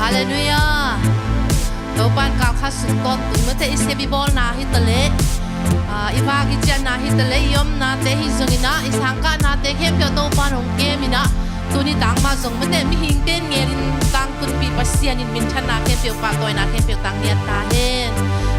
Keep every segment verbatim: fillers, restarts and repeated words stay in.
Halleluiah. Topan kalkhat sung tawntung mate i sep i bawlna hi taleh, ah, i vak i ciahna hi taleh, i omnate hi zongin ah, i sangkahnate khempeuh Topan hong kem in ah, tuni tangmah zong mate mihingte in ngelin tangtunpih Pasian in minthanna khempeuh, pahtawina khempeuh tang ngiat ta hen.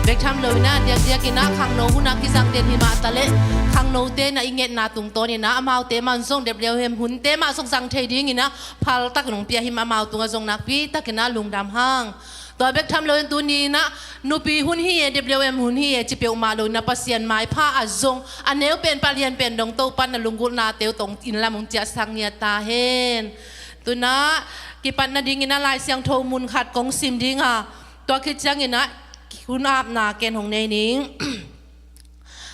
Bek tham loin ah diakdiakin ah khangno hun ah kizang den hi mah taleh, khangnote in ah i ngetna tungtawnin ah amaute mah zong Bethlehem hunte mah zong zang thei dingin ah phaltakin hong pia hi mah, amau tungah zong nakpitakin ah lungdam hang. Tua bek tham loin tuni in ah nupi hun hi e, Bethlehem hun hi e, ci peuhmah loin ah Pasian maipha ah zong a neu pen, a lian pen dong Topan na lunggulhnate uh tawh inn lam hong ciahsak ngiat ta hen. Tu in ah kipat nadingin ah Lai Siangtho mun khat kong sim ding a, tua khit ciangin ah hun apna ken hong nei ning.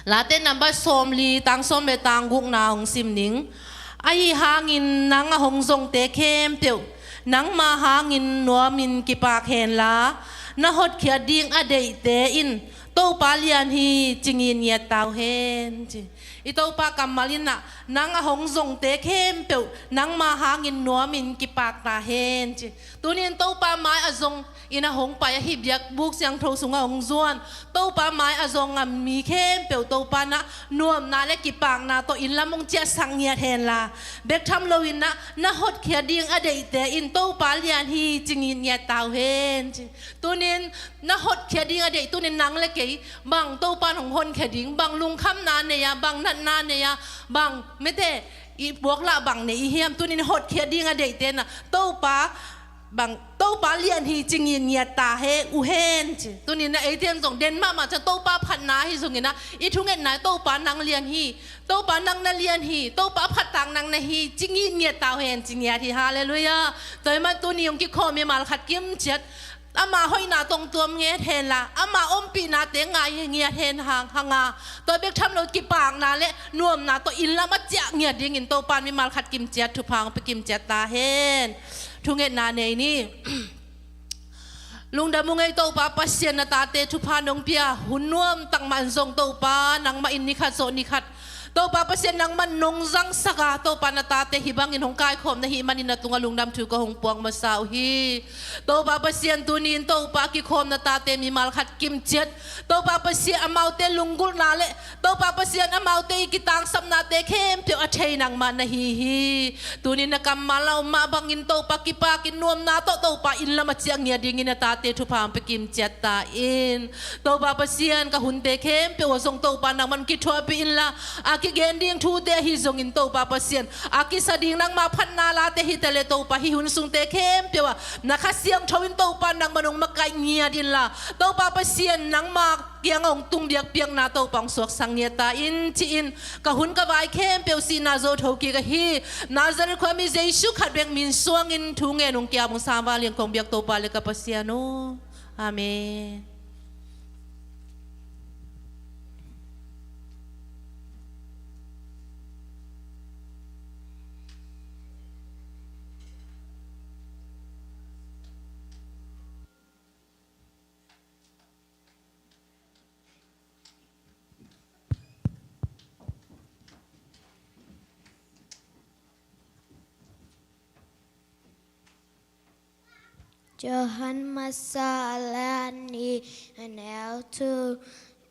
Late number sawmli, tang sawm le tang gukna hong sim ning. Ahi hangin nang a hong zongte khempeuh nangma hangin nuamin kipak henla, na hotkhiat ding a deihte in Topa lian hi ci ngiatngiat ta uh hen, ci. I Topa kammal in ah nang a hong zongte khempeuh nangma hangin nuamin kipak ta hen, ci. Tunin Topa mai a zong in a hong pai ahi, biakbuk siangtho sungah hong zuan, Topa mai a zong a mi khempeuh Topa in ah nuamna le kipakna tawh inn lam hong ciahsak ngiat henla, bek tham loin ah na hotkhiat ding a deihte in Topa lian hi ci ngiatngiat ta uh hen, ci. Tunin na hotkhiat ding a deih, tunin nang le kei bang Topa in hong honkhia ding, bang lungkhamna nei a, bang natna nei a, bang mate i buaklah bang nei i hiam, tunin hotkhiat ding a deihte in ah Topa bang, Topa lian hi ci ngiatngiat ta uh hen, ci. Tunin ah eite in zong den mahmah ciang Topa phatna ahi zongin ah i thungetna Topa nang lian hi, Topa nang na lian hi, Topa phattak nang na hi ci ngiatngiat ta uh hen, ci ngiat hi. Halleluiah. Tua ahih man tuni hong kikhawm mimal khat kimciat ama hoihna tawh tuam ngiat henla, ama ompihnate ngai ngiat hen hang, hang a, tua bek tham lo kipakna le nuamna tawh inn lam a ciah ngiat dingin Topa in mimal khat kimciat thupha hong pia kimciat ta hen. Thungetna nei ni. Lungdam ung ei Topa Pasian, na tate thupha nong pia hun nuam tak mah in zong Topa nangmah in ni khat zawh ni khat Topa Pasian nangmah in nong zangsak a, Topa na tate hih bangin hong kaikhawm na hih manin na tungah lungdam thu ka hong puak masa uh hi. Topa Pasian, tuni in Topa kikhawm na tate mimal khat kimciat, Topa Pasian amaute lunggulhna le Topa Pasian amaute i kitangsapnate khempeuh a thei nangmah na hi hi. Tunin na kammal a om mah bangin Topa kipakin nuamna tawh Topa inn lam a ciah ngiat dingin na tate thupha hong pia kimciat ta in. Topa Pasian, ka hunte khempeuh ah zong Topa nangman kithuahpih inla, a kigen ding thute ahi zongin Topa Pasian, a kisa ding nangma phatna late hi taleh Topa hih hun sungte khempeuh ah na Kha Siangtho in Topa nangman hong makaih ngiat inla, Topa Pasian nangma kiangah hong tung biakpiakna Topa hong suaksak ngiat ta in ci-in ka hun ka vai khempeuh sihna zo tho kik ahi. Nazareth khuami Jesu khat bek min suangin thu ngen hong kiam hong sam val ing kong biak Topa le ka Pasian aw. Amen. Johan masa a lian nih, a neu thum.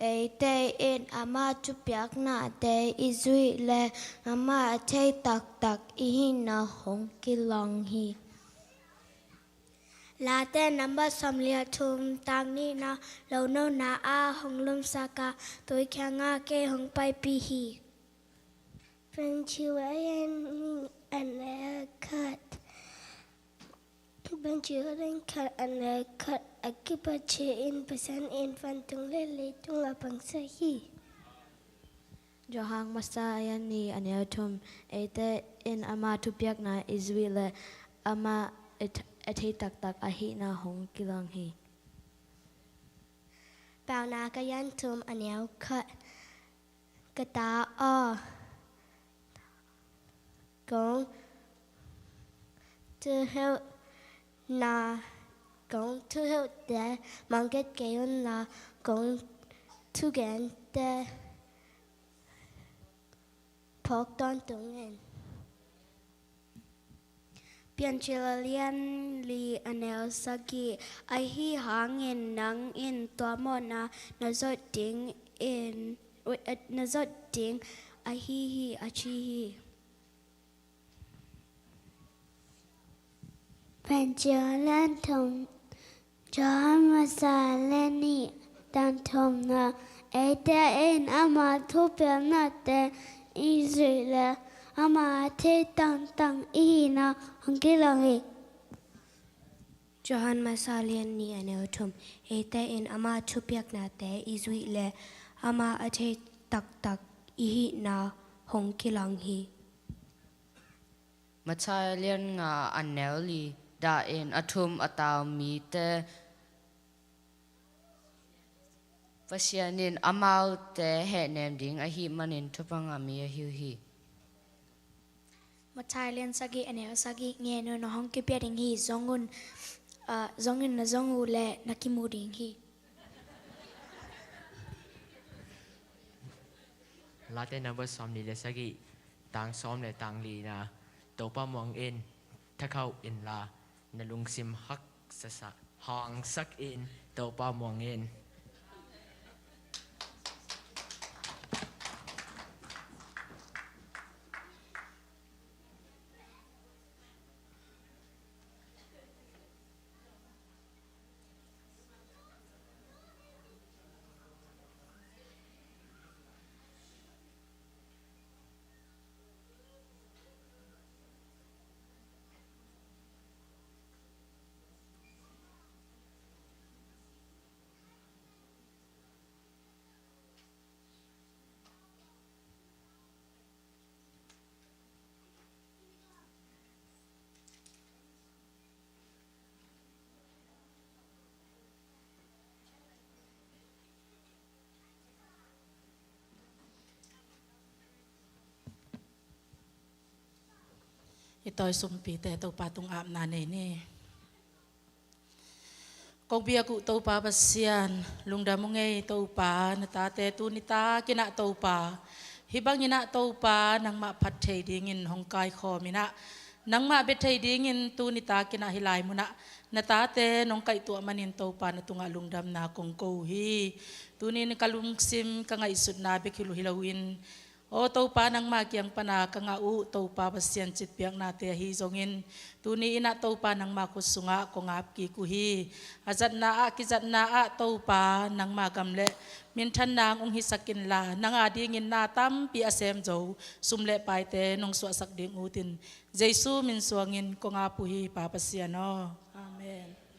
Eite in ama thupiaknate i zuih leh ama a thei taktak i hihna hong kilawng hi. Late number sawmli a thum, tang nihna. Lo nona a hong lumsak a, tui kiangah kei hong paipih hi. Bentiu a lian nih, a neu khat. Bentiu a lian khat, a neu khat. A kipat ciangin Pasian in vantung le leitung a pangsak hi. Johan masa a lian nih, a neu thum. Eite in ama thupiakna i zuih leh ama a th-, a thei taktak a hihna hong kilawng hi. Paunak a lian thum, a neu khat. Ka ta aw, kong thuhilhna, kong thuhilhte mangget kei unla, kong thugente phawk tawntung in. Piancil a lian li a neu sagih. Ahi hangin nang in tua mawhna na zot ding in, ui, eh, na zot ding ahi hi, a ci hi. Piancil a lian thum. Johan masa lian nih, tang thumna. Eite in ama thupiaknate i zuih leh ama a thei taktak i hihna hong kilawng hi. Johan masa lian nih a neu thum. Eite in ama thupiaknate i zuih leh ama a thei taktak i hihna hong kilawng hi. Matthai lian nga a neu li. Dah in a thum a tau mite Pasian in amaute hehnem ding ahih manin thupha ngah mi ahi uh hi. Matthai lian sagih a neu sagih. Ngen un, na hong kipia ding hi. Zong un, ah, zong un, na zong uh leh na kimu ding hi. Late number sawmnih le sagih, tang sawm le tang lina. Topa muang in, thakhauh inla, na lungsim haksa sa, hangsak in, Topa muang in. I tawi sumpite Topa tung apna nei ni. Kong biak uh Topa Pasian, lungdam ung ei Topa, na tate tu nitak in ah Topa, hih bangin ah Topa, nangmah phat thei dingin hong kaikhawm in ah, nangmah bia thei dingin tu nitak in ah hih lai munah na tate nong kaihtuah manin Topa, na tungah lungdamna kong ko uh hi. Tuni-in ka lungsim ka ngaihsutna bek hi lo, hi loin, aw Topa, nangma kiang pana ka ngah uh Topa Pasian citpiaknate ahi zongin, tuni-in ah Topa, nangma khut sungah kong ap kik uh hi. A zatna ah, kizatna ah Topa, nangma gam le minthan nang hong hisak inla, nang adingin na tampi a sem zo sum le paite nong suahsak ding utin, Jesu min suangin kong ap uh hi, Pa Pasian aw. Amen.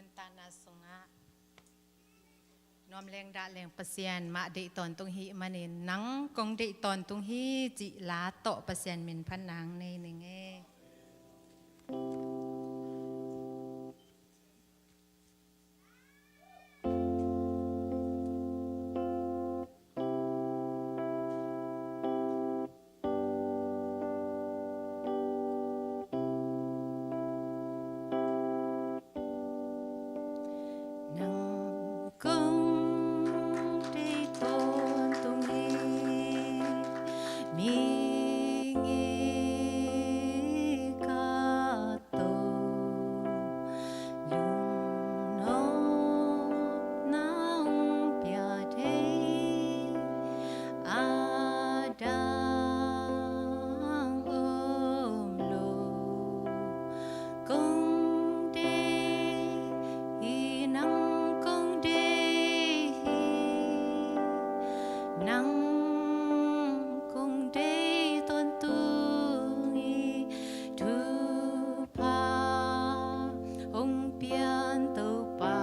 Nuntakna sungah nuam leng dah leng Pasian mah deih tawntung hih manin, nang kong deih tawntung hi cih la tawh Pasian min phat nang nei ning e. Nang kong deih tawntung hi, mi ngi ka to, lungnuam nang pia thei a dang om lo. Kong deih hi, nang kong deih hi, nang kong deih tawntung hi, thupha hong pian Topa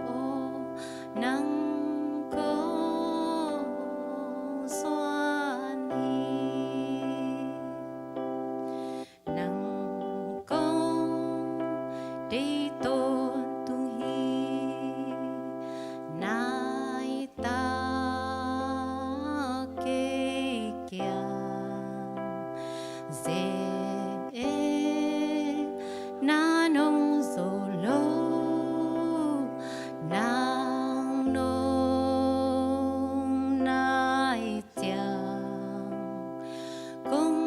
aw, nang kong suan hi. Nang kong deih tawntung hi, nai tak kei kiang ze e, na nong zo lo, nang nong nai ciang kong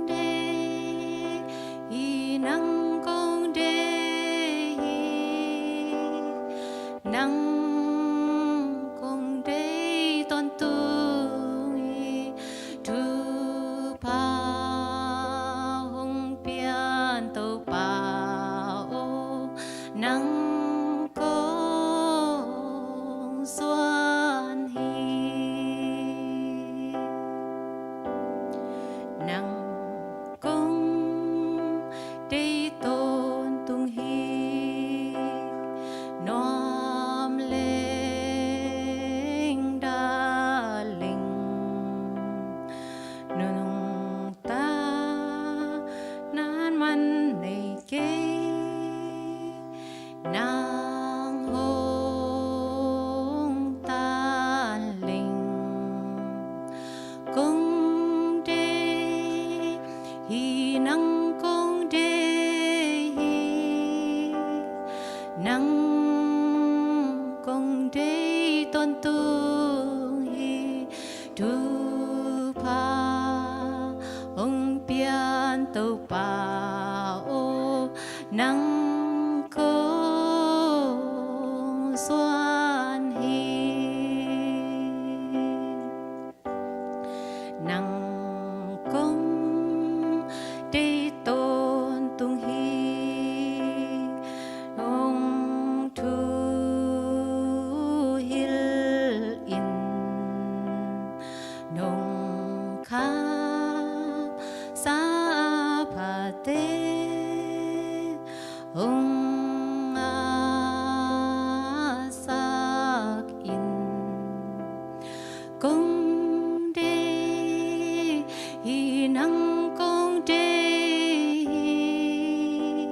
deih hi, nang kong deih hi, nang kong deih tawntung hi, thupha hong pian Topa aw, nang kong suan hi. Nang kong deih tawntung hi, nuam leng dah leng, nuntakna man nei kei, nang hong tan leng. Kong deih hi, nang kong deih hi, nang kong deih tawntung hi, thupha hong pian Topa aw, nang kong suan hi. Nang kong deih tawntung hi, hong thuhilh in, nong khaksa a phate hong ngahsak in. Kong deih hi, nang kong deih hi,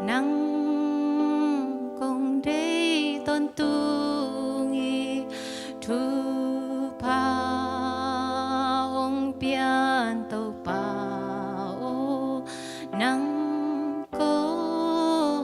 nang kong deih tawntung hi, thupha hong pian Topa aw, nang kong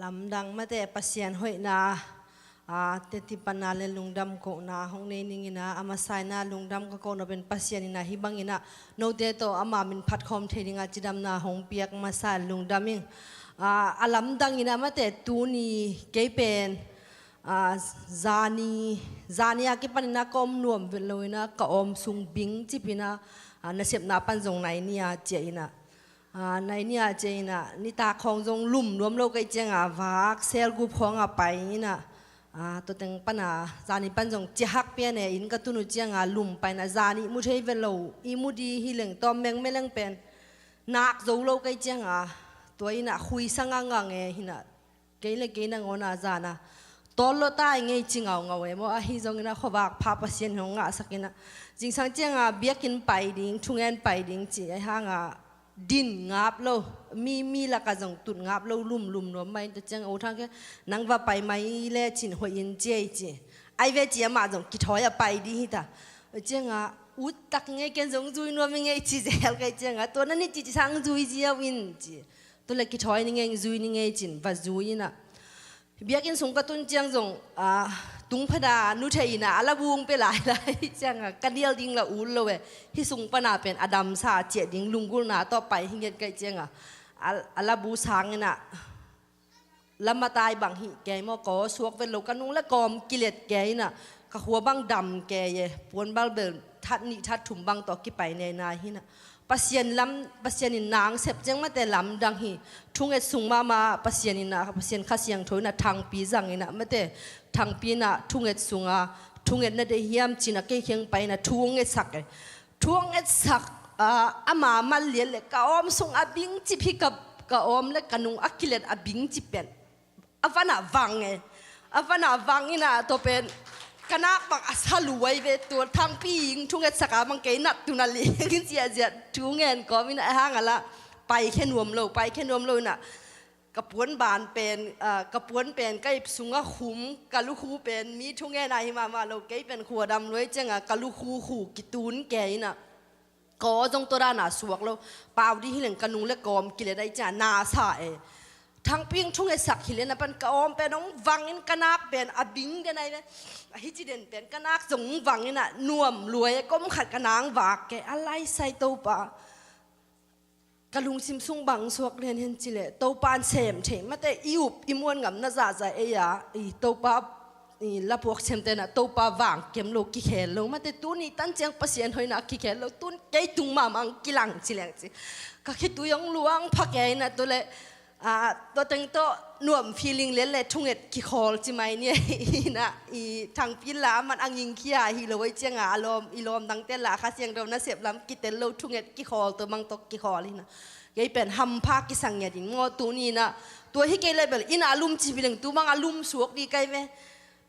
Lamdang mate Pasian hoihna, a, teti pana le lungdam kohna hong nei ning ina, a masa ina lungdam ka kohna pen Pasian ina, hih bang ina note tawh ama min phat khawm thei dinga cidamna hong piak masa lungdam ing. A, a lamdang ina mate tuni kei pen, a, zani, zani a kipan ina ka om nuam vet lo ina ka om sung bing cip ina, a, nasepna pan zong nai ni a ciah ina. A, nai ni a ciah ina, nitak khawng zong lum nuam lo ka hih cianga, vak selgup khawng a pai ina, a, tua teng pana, zani pan zong ciahak pian e, inn ka tun uh cianga, lum pai ina, zani ihmu thei vet lo, ihmu di hi leng, tawm mengme leng pen, nak zo lo ka hih cianga, tua ina, khuisang a ngang e, hi ina, kei le kei nangawn a zana tawt lawh ta i ngei ci ngaungau e maw, ahi zong ina khuavak pha Pasian hong ngahsak ina, zingsang cianga biakinn pai ding, thungen pai ding ci, ahi hanga din ngap lo, mi, mi laka zong tut ngap lo, lum, lum nuam mai, tua cianga U Thang Khe, nang va pai mai le cin hoih in ci ei ci, ai ve ci amah zong kithawi a pai di hi ta, cianga ut tak i ngei ken zong zui nuam i ngei ci zel ka hih cianga, tua na ni ci ci sang zui ziau in ci. Tua le kithawi ni ngei, zui ni ngei cin, va zui ina. Biakinn sung ka tun ciang zong, a, tung phada nu thei ina, a labu hong pia lailai cianga, ka nial ding la ul lo e. Hih sung pana pen a damsa ciah ding lunggulhna tawh pai hi nget ka hih cianga, a, a labu sang ina, lamatai bang hi kei maw, kaw suak vet lo, ka nung le kawm kilet kei ina, ka khua bang dam kei e, puan balbel that nih that thum bang tawh kipai nei nai hi ina. Pasian lam, Pasian in nang sep ciang mate lamdang hi. Thunget sung mahmah Pasian ina, Pasian Kha Siangtho ina thangpi zang ina mate, thangpi ina thunget sunga, thunget na deih hiam cina kei kheng pai ina thu hong ngetsak e. Thu hong ngetsak, a, ama mal lian le ka awm sung a bing cip hi ka, ka awm le ka nung a kilet a bing cip pen a van ah vang e. A van ah vang ina tua pen ka nak bang a sa luai ve, tua thangpi ing thungetsak a bang kei nat tuna ling ziahziah thu ngen kawm ina, a hang a la pai khe nuam lo, pai khe nuam lo ina ka puan ban pen, a, ka puan pen ka ip sunga khum, ka lukhu pen mi thungen a hi mahmah lo, kei pen khua dam luai cianga ka lukhu khu kitun kei ina. Kaw zong tua dana suak lo. Pau di hi leng ka nung le kawm kilet a hih cianga na sa e. Thangpi ing thungetsak hi le na pan ka awm pen hong vang in ka nak pen a bing den ai ve. A hi ci den pen ka nak zong hong vang ina nuam luai e, kom khat ka nang vak ke a lai sai Topa. Ka lungsim sung bang suak lian hen ci le Topa in sem thei mate, i up i muan ngam na zahzah ei a, i Topa i lapuak siamte na Topa vang kem lo kikhel lo mate, tuni tan ciang Pasian hoihna kikhel lo, tun kei tung mahmah ang kilang ci leng ci. Ka khitui hong luang pha kei ina tua le, a, tua teng tawh nuam feeling le le thunget kikhawl ci mai ni ina, i thangpi la a man a ngingkhia hi lo ei cianga a lawm, i lawm dangte la Kha Siangtho nasep lam kitel lo, thunget kikhawl tua bang tawh kikhawl ina. Kei pen hampha kisang ngiat in maw tuni ina. Tua hi kei le bel ina a lum ci hi leng tu bang a lum suak di kai ve.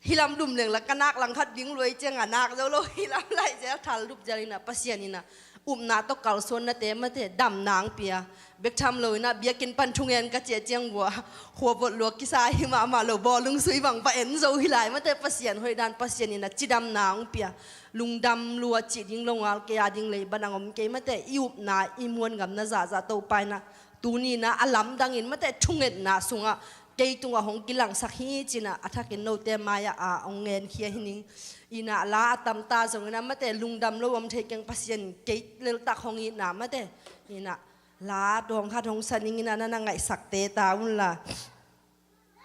Hih lam lum leng la ka nak langkhat ding luai cianga nak zo lo, hih lam lai zel thal dup zel ina Pasian ina upna tawh kalsuannate mate damna ang pia. Bek tham lo ina biakinn pan thungen ka ciah ciang vua khua vot lua kisa hi mahmah lo, bawlung sui bang va en zo hi lai mate, Pasian hoih dan Pasian ina cidamna ang pia. Lungdam lua cih ding lo ngal kei a ding lei banang om kei mate, i upna i muan ngam na zahzah Topa ina tuni ina a lamdang in mate thungetna sungah kei tungah hong kilangsak hi cina a thakin note mai-ah a hong ngenkhia hi ning. Ina la a tamta zong ina mate lungdam lo om thei keng, Pasian kei leltak hong itna mate ina la dawng khat hong sa ning ina na na ngaihsakte ta unla.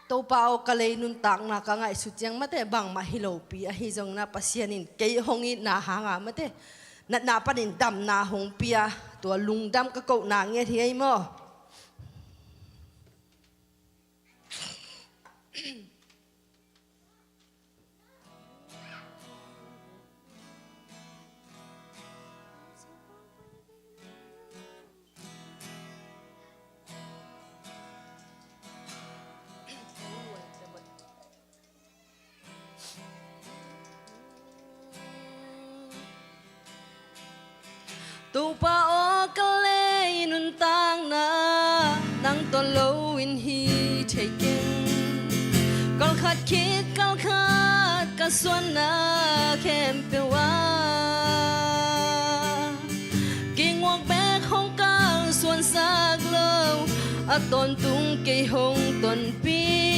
Topa aw, ka lei nuntakna ka ngaihsut ciang mate bangmah hi lopi ahi zong ina Pasian in kei hong itna hanga mate natna panin damna hong pia, tua lungdam ka kohna nget hi ei maw? Topa aw, ka lei nuntakna nang tawh lo in hi thei keng. Kalkhat khit kalkhat ka suanna khempeuh ah kei nguak bek hong kalsuansak lo, a tawntung kei hong tonpih.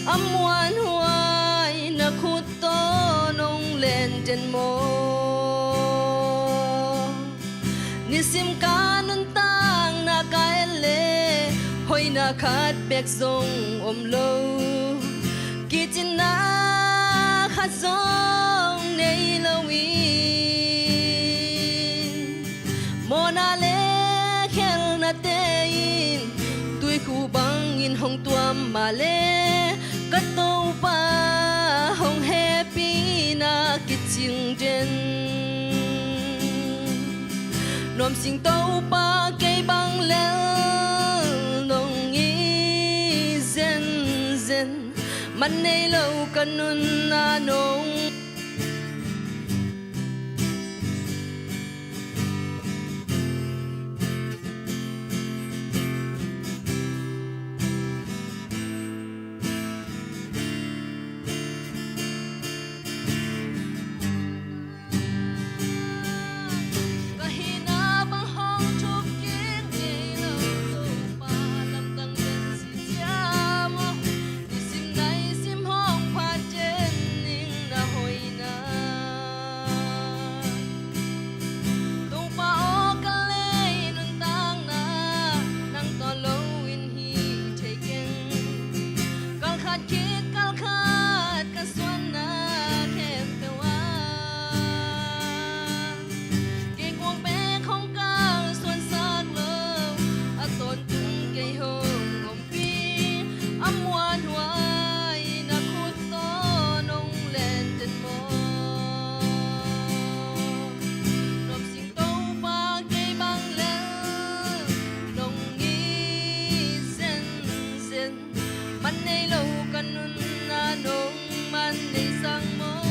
A muanhuai na khut tawh nong len den maw? Nisim ka nuntakna ka et leh hoihna khat bek zong om lo, kicinna khat zong nei lo in, mawhna le khelnate in tuikhu bangin hong tuam mah leh, ka Topa hong hehpihna kicing den. Nuamsing Topa, kei bang lel nong it zenzen, man nei lo ka nunna nong Ka hihna bang hong thuk kik ngei lo, Topa lamdang den ci ciam aw. Nisim naisim hong phat den ning na hoihna. Topa aw, ka lei nuntakna nang tawh lo in hi thei keng. Kal khat khit kal khat ka suanna khempeuh ah kei kuang bek hong kalsuansak lo, a tawntung kei hong ompih. A muanhuai na khut tawh nong len den maw? Nuamsing Topa, kei bang lel nong it zenzen, man nei lo ka nunna nong man nei sang maw?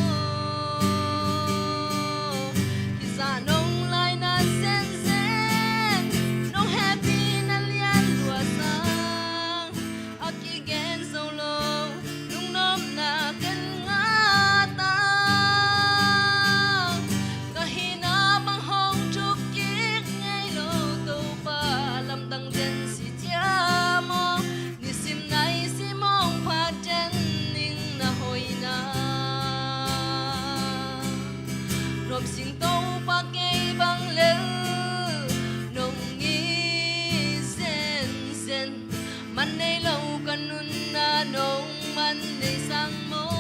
Hih zah nong laina zenzen, nong hehpihna lian lua sang, a kigen zo lo lungnopna ken ngah ta. Ka hihna bang hong thuk kik ngei lo, Topa lamdang den ci ciam aw. Nisim naisim hong phat den ning na hoihna. Nuamsing Topa, kei bang lel nong it zenzen, man nei lo ka nunna nong man nei sang maw?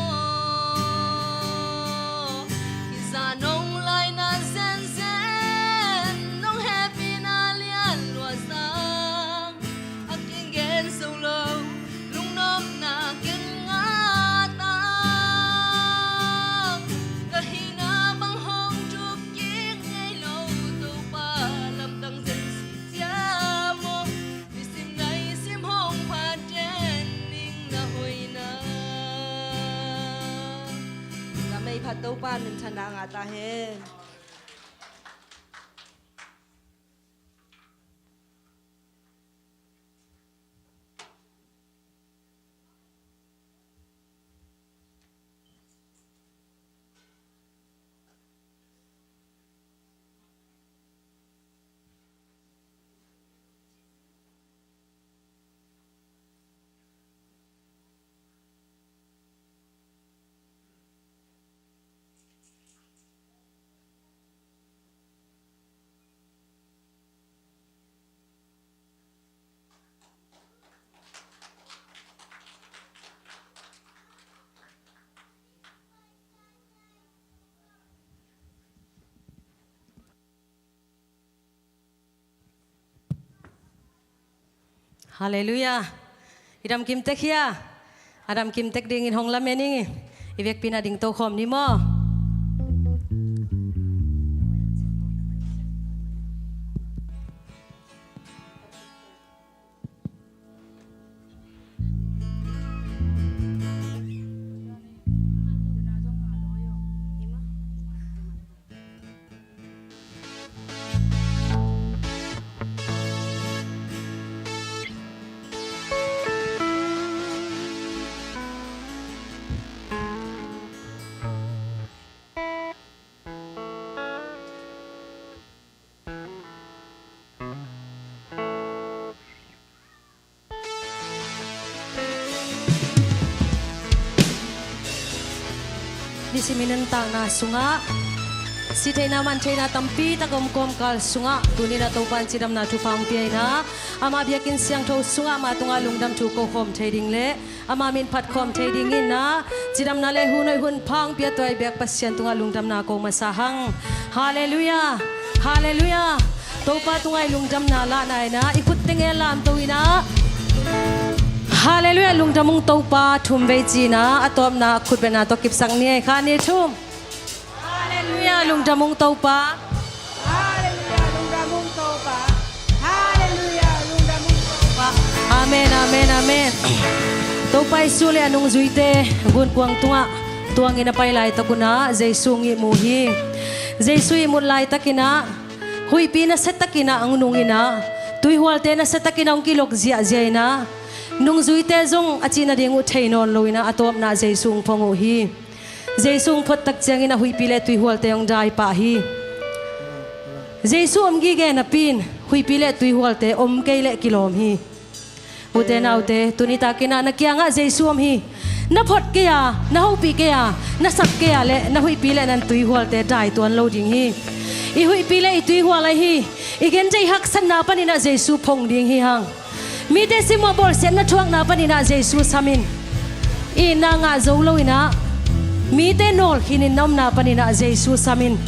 Hih zah nong laina zenzen, nong hehpihna lian lua sang, a kigen zo lo lungnopna ken ngah ta. Ka hihna bang hong thuk kik ngei lo, Topa lamdang zen ci ciam aw. Nisim naisim hong phat den ning na hoihna. Lamei phat Topa minthanna ngah ta hen. Halleluiah. I dam kim tek hia? A dam kim tek dingin hong lamen ing. I vekpi-in a ding tokhawm ni maw. Simin nuntakna sungah, si theihna man theihna tampi tak om kawmkal sungah, tuni-in ah Topa in cidamna thupha hong pia in ah, ama biakinn siangtho sungah amah tungah lungdam thu ko khawm thei ding le ama min phat khawm thei dingin ah, cidamna le hun hoih hun pha hong pia tuai bek Pasian tungah lungdamna ko masa hang. Halleluiah. Halleluiah. Topa tungah i lungdamna lahna in ah, i khut teng e lamto in ah, Halleluiah, lungdam ung Topa thum vei ci-in ah, a tawpna khutbetna tawh kipsak ni ei kha, ni thum. Halleluiah, lungdam ung Topa. Halleluiah, lungdam ung Topa. Halleluiah, lungdam ung Topa. Amen, amen, amen. Topa Jesu le a nungzuite gunkuang tungah tuangin a pai laitak un ah Jesu hong ihmu hi. Jesu ihmut laitakin ah huihpi nasiatakin ah hong nung in ah, tuihualte nasiatakin ah hong kilok ziahziah in ah, nungzuite zong a cih nading uh thei nawn lo in ah, a tawpna Jesu hong phong uh hi. Jesu hong phot tak ciangin ah huihpi le tuihualte hong dai pah hi. Jesu om gige napi-in huihpi le tuihualte om kei leh kilawm hi. Ute naute, tuni takin ah na kiangah Jesu om hi. Na phot kei a, na hopih kei a, na sap kei a leh na huihpi le na tuihualte dai tuan lo ding hi. I huihpi le i tuihual ahi hi. I gentheih haksatna panin ah Jesu phong ding hi hang. Mite simmawh bawlsiatna thuakna panin ah Jesu sam in. Itna ngah zo lo in ah, mite nawlkhin in na omna panin ah Jesu sam in.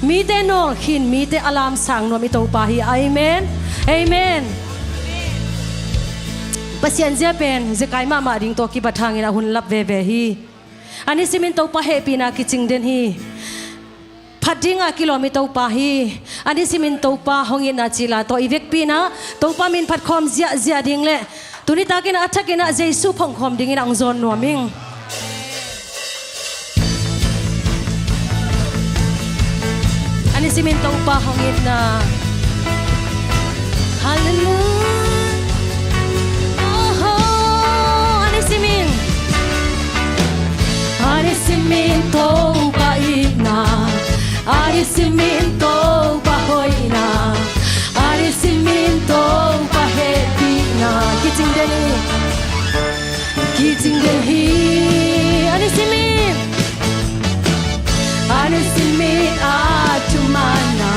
Mite nawlkhin, mite a lamsang nuam i Topa hi. Amen. Amen. Pasian zia pen zekai mahmah ding tawh kibat hangin a hun lap veve hi. A nisimin Topa hehpihna kicing den hi. Phat dingah kilawm i Topa hi. A nisimin Topa hong itna cila tawh i vekpi in ah Topa min phat khawm ziahziah ding le tuni takin ah a thakin ah Jesu phong khawm dingin ah hong zawn nuam ing. A nisimin Topa hong itna. Halleluiah. Oho, a nisimin. A nisimin Topa itna, a nisimin Topa hoihna, a nisimin Topa hehpihna kicing den hi. Kicing den hi. A nisimin, a nisimin a thumanna,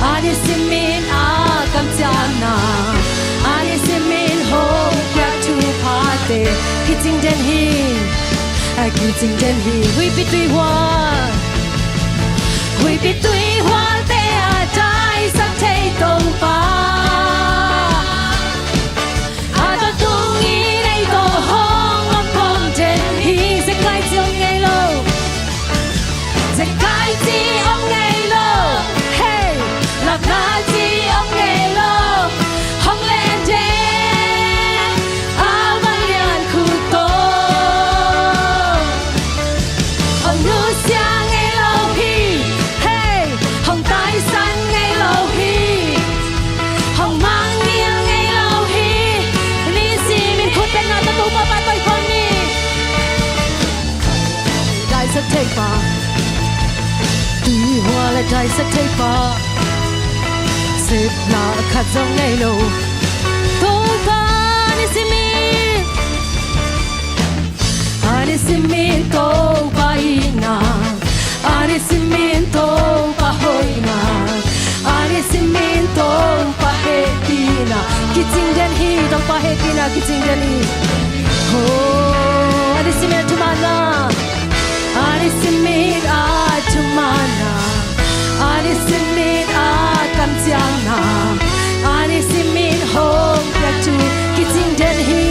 a nisimin a kamciamna, a nisimin hong piak thuphate kicing den hi. A kicing den hi. Huihpi tuihual, huihpi tuihualte a daisak thei Topa. A tawh tungin ei tawh hong om khawm den hi. Zekai ci om ngei lo, zekai ci om ngei lo. Hei, lapna ci om ngei lo. Hong len den, a vanglian khut tawh. Hong nusia ngei lo hi. Hei, hong taisan ngei lo hi. Hong mangngilh ngei lo hi. Nisimin khut teng ah Topa pahtawi khawm ni. Daisak thei pa, tuihual a daisak thei pa, sepna khat zong ngei lo. Topa nisimin, a nisimin Topa itna, a nisimin Topa hoihna, a nisimin Topa hehpihna kicing den hi. Topa hehpihna kicing den hi. Oh, a nisimin a thumanna, a nisimin a thumanna, a nisimin a kamciamna, a nisimin hong piak thu kicing den hi.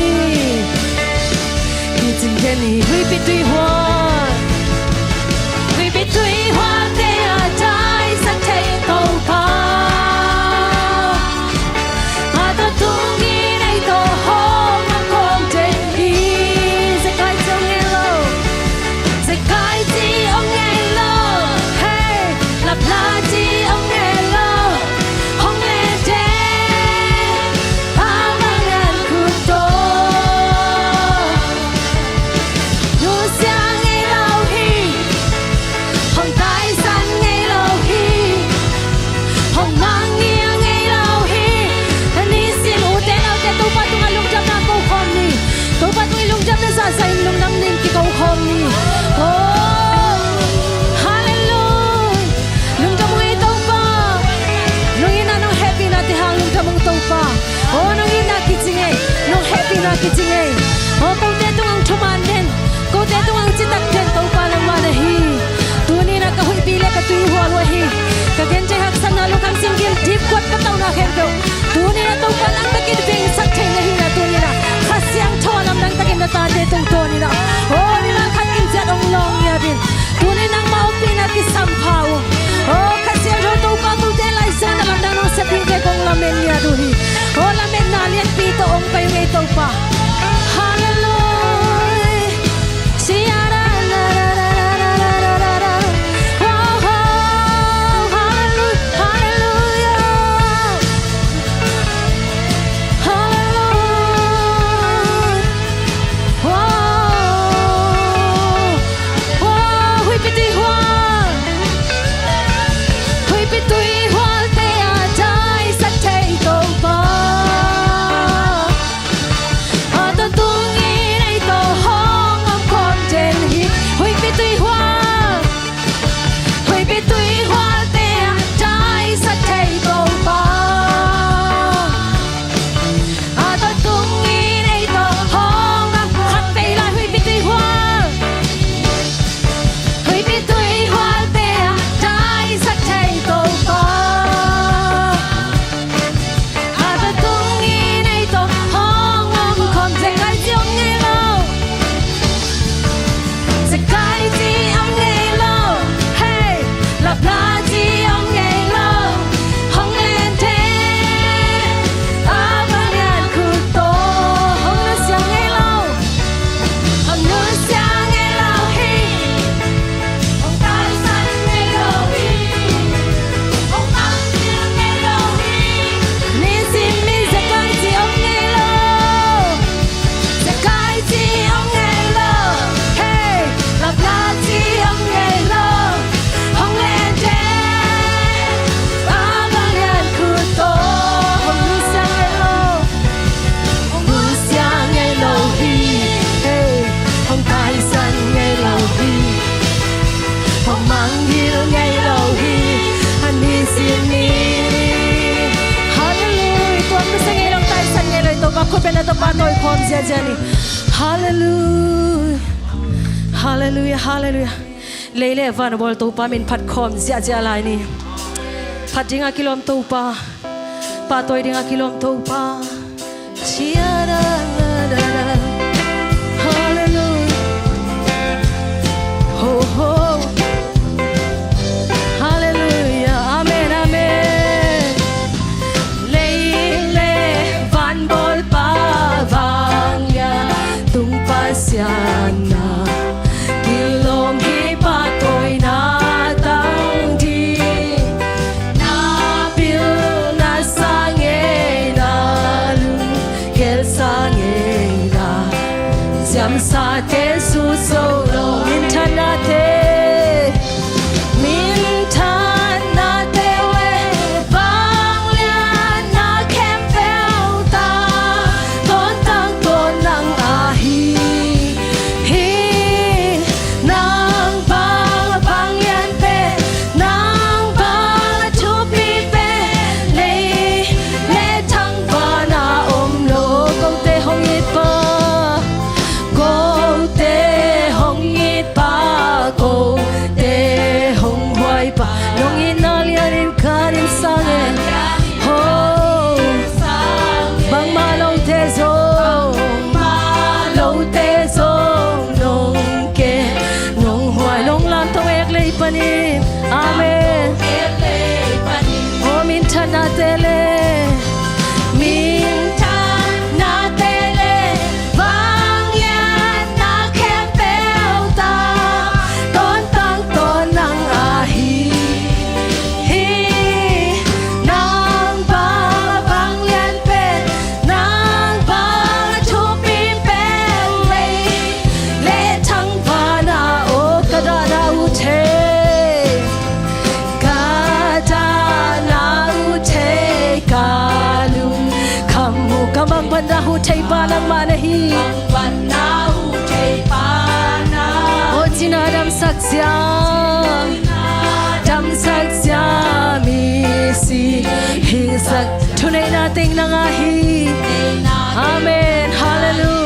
Kicing den hi. Huihpi tuihual, huihpi tuihualte a daisak thei Topa. A tawh tungin ei tawh hong om khawm den hi. Zekai ci om ngei lo, zekai ci om ngei lo. Hei, lapna ci om ngei lo. Hong len den, a vanglian khut tawh. Nusia ngei lo hi. Hong taisan ngei lo hi. Hong mangngilh ngei lo hi. A nisim ute naute Topa tungah lungdamna ko khawm ni. Topa tungah i lungdamna zahzah in lungdam ding kiko khawm ni. Oh, Kici ngei. Aw, kote tungah thuman den, kote tungah citak den, Topa nangmah na hi. Tuni-in ah ka huihpi le ka tuihual uh ahi, ka gentheih haksatna lungkham singgil dipkuat ka tauhna khempeuh tuni-in ah Topa nang bek in vengsak thei na hihna tuni-in ah Kha Siangtho a lamdang takin na tate tungtawn in ah, aw, mimal khat in ciat hong lawng ngiat in, tuni-in nangmah ompihna kisam pha ung. Aw, Kha Siangtho Topa, kote lai sungah na lamdang nong sep dingte kong lamen ngiat uh hi. Aw, lametna lianpi tawh hong pai ung ei Topa. Halleluia. Halleluia. Halleluia. Halleluia. Wow. Wow, huihpi tuihual. Huihpi tuihualte a daisak thei Topa, a tawntung in ei tawh hong omkhawm den hi. Huihpi tuihual. Huihpi tuihualte a daisak thei Topa, a tawntung in ei tawh hong om. Khat vei lai, huihpi tuihual. Huihpi tuihualte a daisak thei Topa, a tawntung in ei tawh hong omkhawm. Zekai ci om ngei lo. Zekai ci om ngei lo. Hei. Lapna ci om ngei lo. Hong lente a vanglian khut tawh hong nusia ngei lo. Hong nusia ngei lo hi. Hong taisan ngei lo hi. Hong mangngilh ngei lo hi. Nisim in zekai ci om ngei lo. Zekai ci om ngei lo. Hei, lapna ci om ngei lo. Hong lente a vanglian khut tawh hong nusia ngei lo. Hong nusia ngei lo hi. Hei, hong taisan ngei lo hi. Hong mangngilh ngei lo hi. A nisim in. Halleluia. Tuam nusia ngei lo, taisan ngei lo hi. Topa khut bengna tawh pahtawi khawm ziahziah ni. Halleluia. Halleluia. Halleluia. Lei le van a bawl Topa min phat khawm ziahziah lai ni. Phat dingah kilawm Topa, pahtawi dingah kilawm Topa. Halleluia. Ho, ho. Halleluia. Amen, amen. Lei le van bawlpa, vanglian tung Pasian na kilawm hi, pahtawina tang ding. Na pilna sang ei, na lunggelhsa ngei la, siamsate suso lo. Minthanate, minthanate le vangliatna khempeuh tawh tawntung Topa nang ahi hi. Nang bang a vanglian pen, nang bang a thupi pen, lei le thangvana om lo. Kote hong it pa, kote hong it pa, kote hong huai pa, nong itna lianin ka din sang e. Ho, bangmah lote zong, lote zong nong ke, nong huai, nong lam tawh ek lei panin. Amen. Aw, minthanate le, minthanate le vangliatna khempeuh tawh tawntung Topa nang ahi hi. Nang bang a vanglian pen, nang bang a thupi pen, lei le thangvana, aw, ka dahna uh thei, ka dahna uh thei, ka lungkham uh, ka mangbatna uh thei pa nangmah na hi. Aw, cina damsak zia, damsak zia, misi hingsak, thuneihna teng nang ahi. Amen. Halleluia.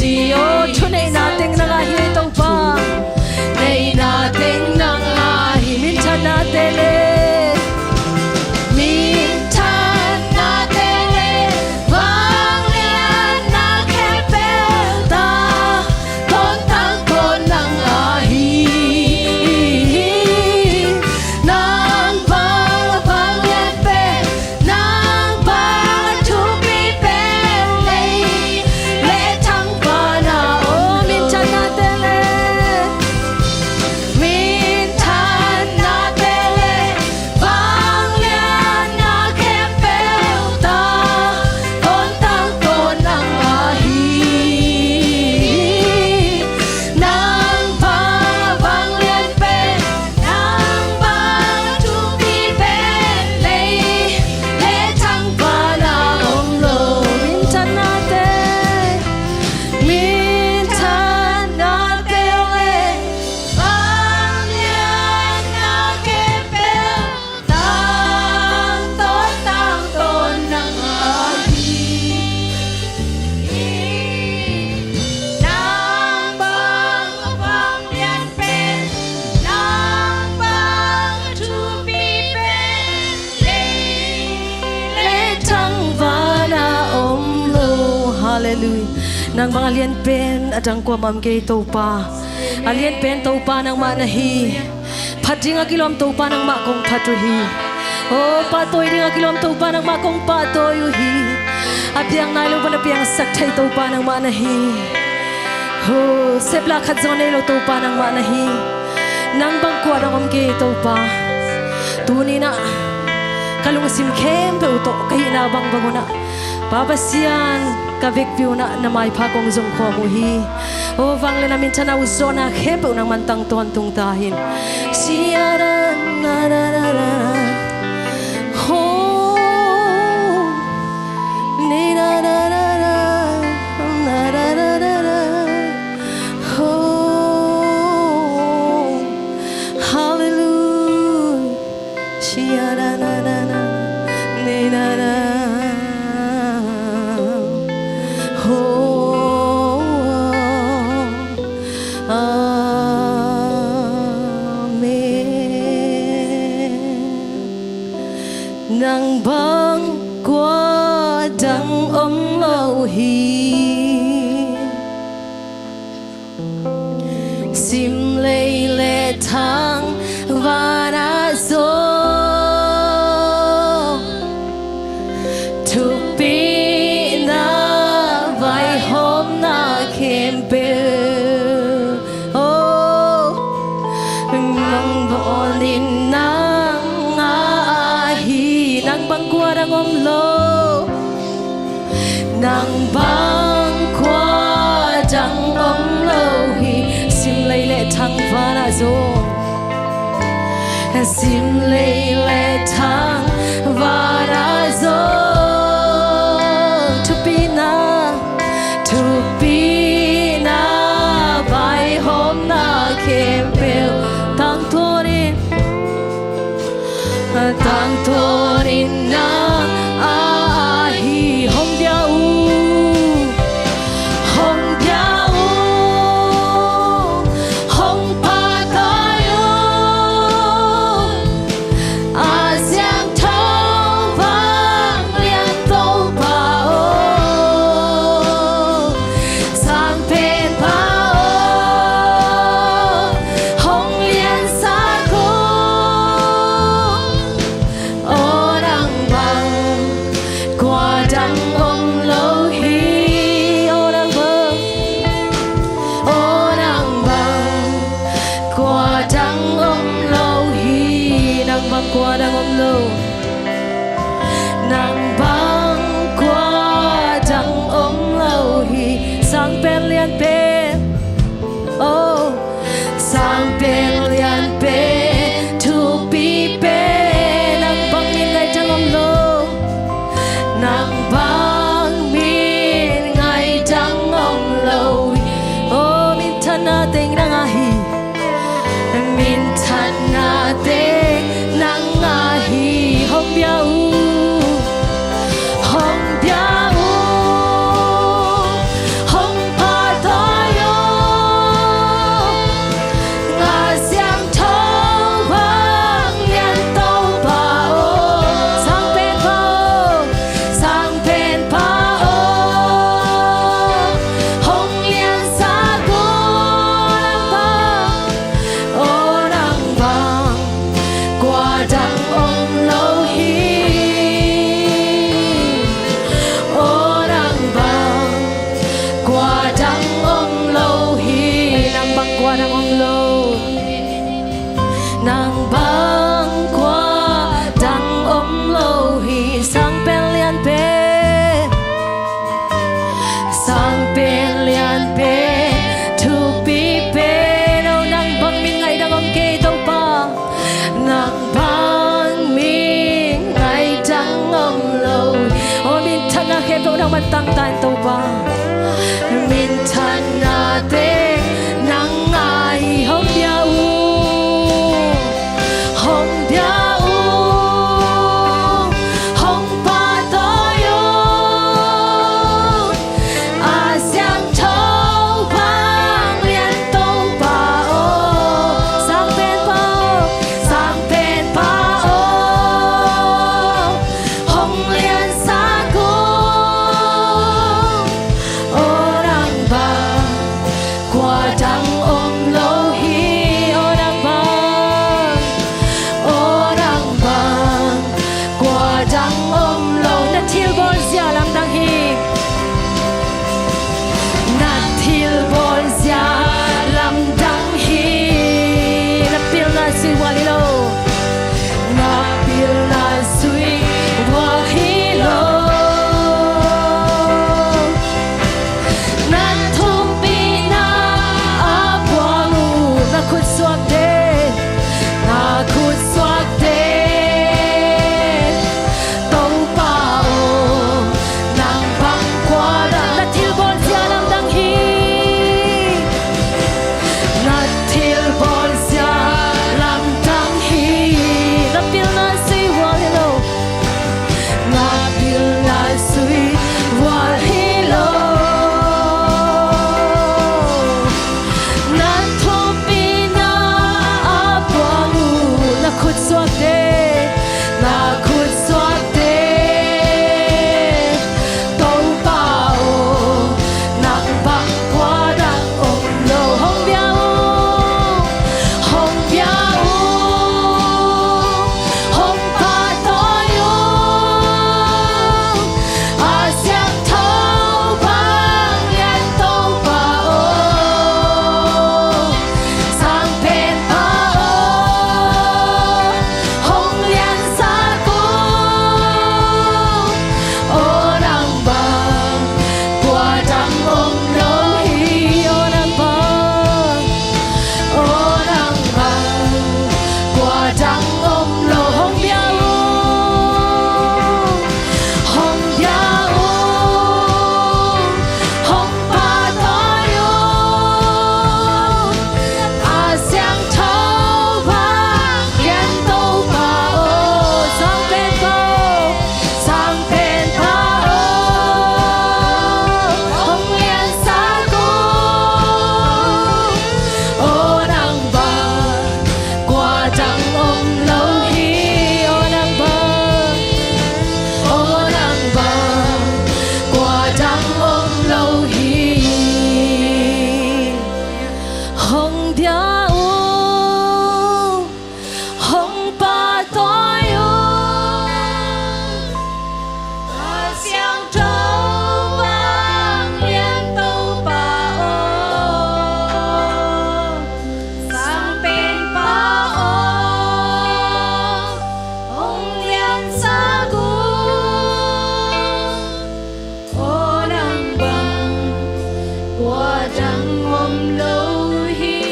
Aw, thuneihna teng nang a hi Topa. Neihna teng nang a hi. Minthanna te le, minthanna te le, vangliatna khempeuh tang tawntung nang a hi. Nang bang vanglian pen, nang bang thupi pen, lei le thangvana om. Minthanna te le, minthanna te le, vangliatna khempeuh tang tawntung nang a hi. Nang bang vanglian pen, nang bang thupi pen, lei le thangvana om lo. Minthanna te, minthanna te le, vangliatna khempeuh tang tawntung nang a hi. Nang bang vanglian pen, nang bang thupi pen, lei le thangvana om lo. Halleluiah. Nang bang a lian pen a dang kuamah om kei Topa. A lian pen Topa nangmah na hi. Phat ding a kilawm Topa nangmah kong phat uh hi. Aw, pahtawi ding a kilawm Topa nangmah kong pahtawi uh hi. A piang nai lo pan a piangsak thei Topa nangmah na hi. Aw, seplah khat zong nei lo Topa nangmah na hi. Nang bang kua dang om kei Topa. Tuni-in ah ka lungsim khempeuh tawh ka hihna bangbang un ah Pa Pasian, ka vekpi un ah na maipha kong zong khawm uh hi. Aw, vangliatna, minthanna, utzawhna khempeuh nangman tang tawntung ta hen. Sia ra na ra ra ra. Ho. Ni ra ra ra ra. Na ra ra ra ra. Ho. Hallelujah. Shia na na na na, ni na na. Ho. Amen. Nang bang kua dang om lo hi. Sim lei le thangvana zong, thupina vaihawmna khempeuh, oh, nang bawlin nang a hi. Nang bang kua dang om lo. Nang bang kua dang om lo hi. Sim lei le thangvana zong, sim lei le thangvana zong, thupina, thupina vaihawmna khempeuh tangtawnin, tangtawnin nang a hi. Hong dia uh, hong dia uh, hong pahtawi uh, a siangtho vanglian Topa aw. Sang Penpa aw, hong liansak uh. Aw nang bang kua dang om lo hi. Aw nang bang, aw nang bang kua dang om lo hi. Nang bang kua dang om lo. Nang bang kua dang om lo hi. Sang pen lian pen, oh, sang pen lian pen, thupi pen, nang bang min ngai dang om lo. Nang bang min ngai dang om lo hi. Oh, minthanna teng nang a hi. Minthanna teng nang a hi. Tangtan Topa, minthanna teng nang a hi. Hong bia uh, hong bia uh, hong pahtawi uh, a siangtho vanglian Topa aw, sangpenpa aw, sangpenpa aw, hong liansak uh. Aw nang bang kua dang om lo hi. Aw nang bang, aw nang bang kua dang om lo. Na thilbawlzia lamdang hi. Na thilbawlzia lamdang hi. Na pilna sui vual hi lo. Na pilna sui vual hi lo. Na thumpihna a puang uh, na khutsuakte, na khutsuakte. Topa aw, nang bang kua dang, na thilbawlzia lamdang hi. Na thilbawlzia lamdang hi. Na pilna sui vual hi lo. Na pilna sui vual hi lo. Na thumpihna a puang uh, na khutsuakte, na khutsuakte. Topa aw, nang bang kua dang om lo. Hong bia uh, hong bia uh, hong pahtawi uh, a siangtho vanglian Topa aw, sangpenpa aw, hong liansak uh. Aw nang bang kua dang om lo hi. Aw nang bang, aw nang bang kua dang om lo. Hong bia uh, hong bia uh, hong pahtawi uh, a siangtho vanglian Topa aw, sangpenpa aw, sangpenpa aw, hong liansak uh. Aw nang bang kua dang om lo hi. Aw nang bang, aw nang bang kua dang om lo hi. Hong bia uh, hong pahtawi uh, a siangtho vanglian Topa aw, sangpenpa aw, hong liansak uh. Aw nang bang kua dang om lo hi.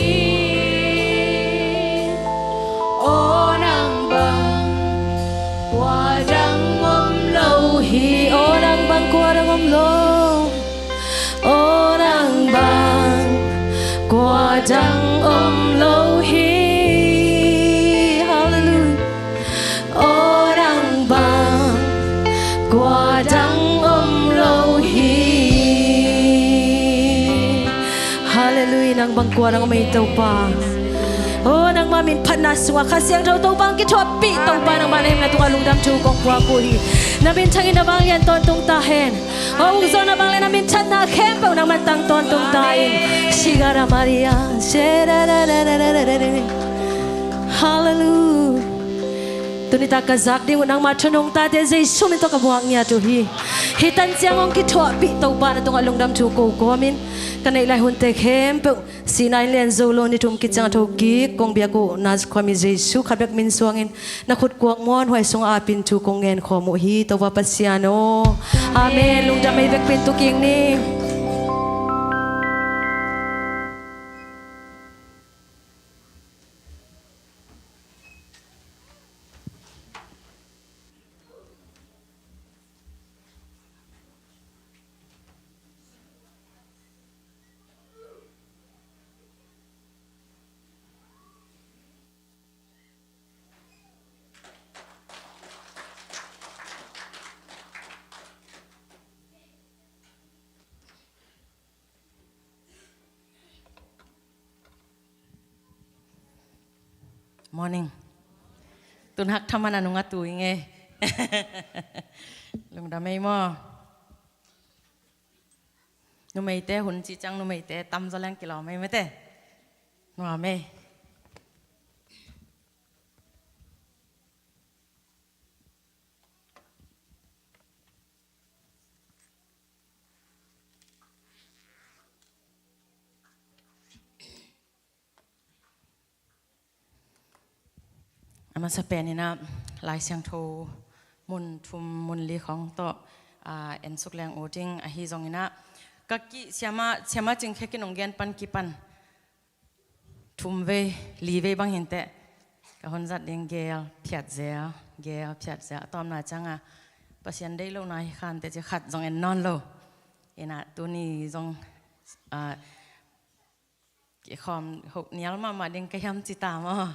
Aw nang bang kua dang om lo hi. Aw nang bang kua dang om lo. Aw nang bang kua dang om lo hi. Hallelujah. Aw nang bang kua dang om lo hi. Hallelujah, nang bang kua dang om hi Topa. Aw nangma min phatna sungah Kha Siangtho Topa hong kithuahpih Topa nangma na himna tungah lungdam thu kong puak uh hi. Na minthang in na vanglian tawntung ta hen. Aw ukzawhna vanglian na minthanna khempeuh nangman tang tawntung ta in. Sigara Maria. Hallelujah. Tuni tak ka zak ding uh nangma thu nungtate Jesu min tawh ka buak ngiat uh hi. Hih tan ciang hong kithuahpih Topa na tungah lungdam thu ko kawmin ka neih lai hunte khempeuh sihna in lianzo lo ni thum kiciang a thokik kong biak uh Nazareth khuami Jesu khat bek min suangin na khut kuak muanhuai sungah apin thu kong ngen khawm uh hi Topa Pasian aw. Amen. Lungdam ei vekpin tu kik ni. Morning. Tun hak thaman a nung a tu i nge. Lungdam ei maw. Numeite hun cih ciang numeite tamzaw leng kilawm ei mate. Nuam ei. A masa peninah Lai Siangtho mun thum mun li khawng tawh, aa, ensuk leng uh ding ahi zonginah ka kih siama, siama cingkhe kinung gen pan kipan thum vei li vei bang hinteh ka hun zat ding gel phiat zel, gel phiat zel a tawmna cianga Pasian deih lohna hi khante ci khat zong en nawn lo. Inah tuni zong, aa, kikhawm hoh nial mahmah ding ka hiam ci ta maw?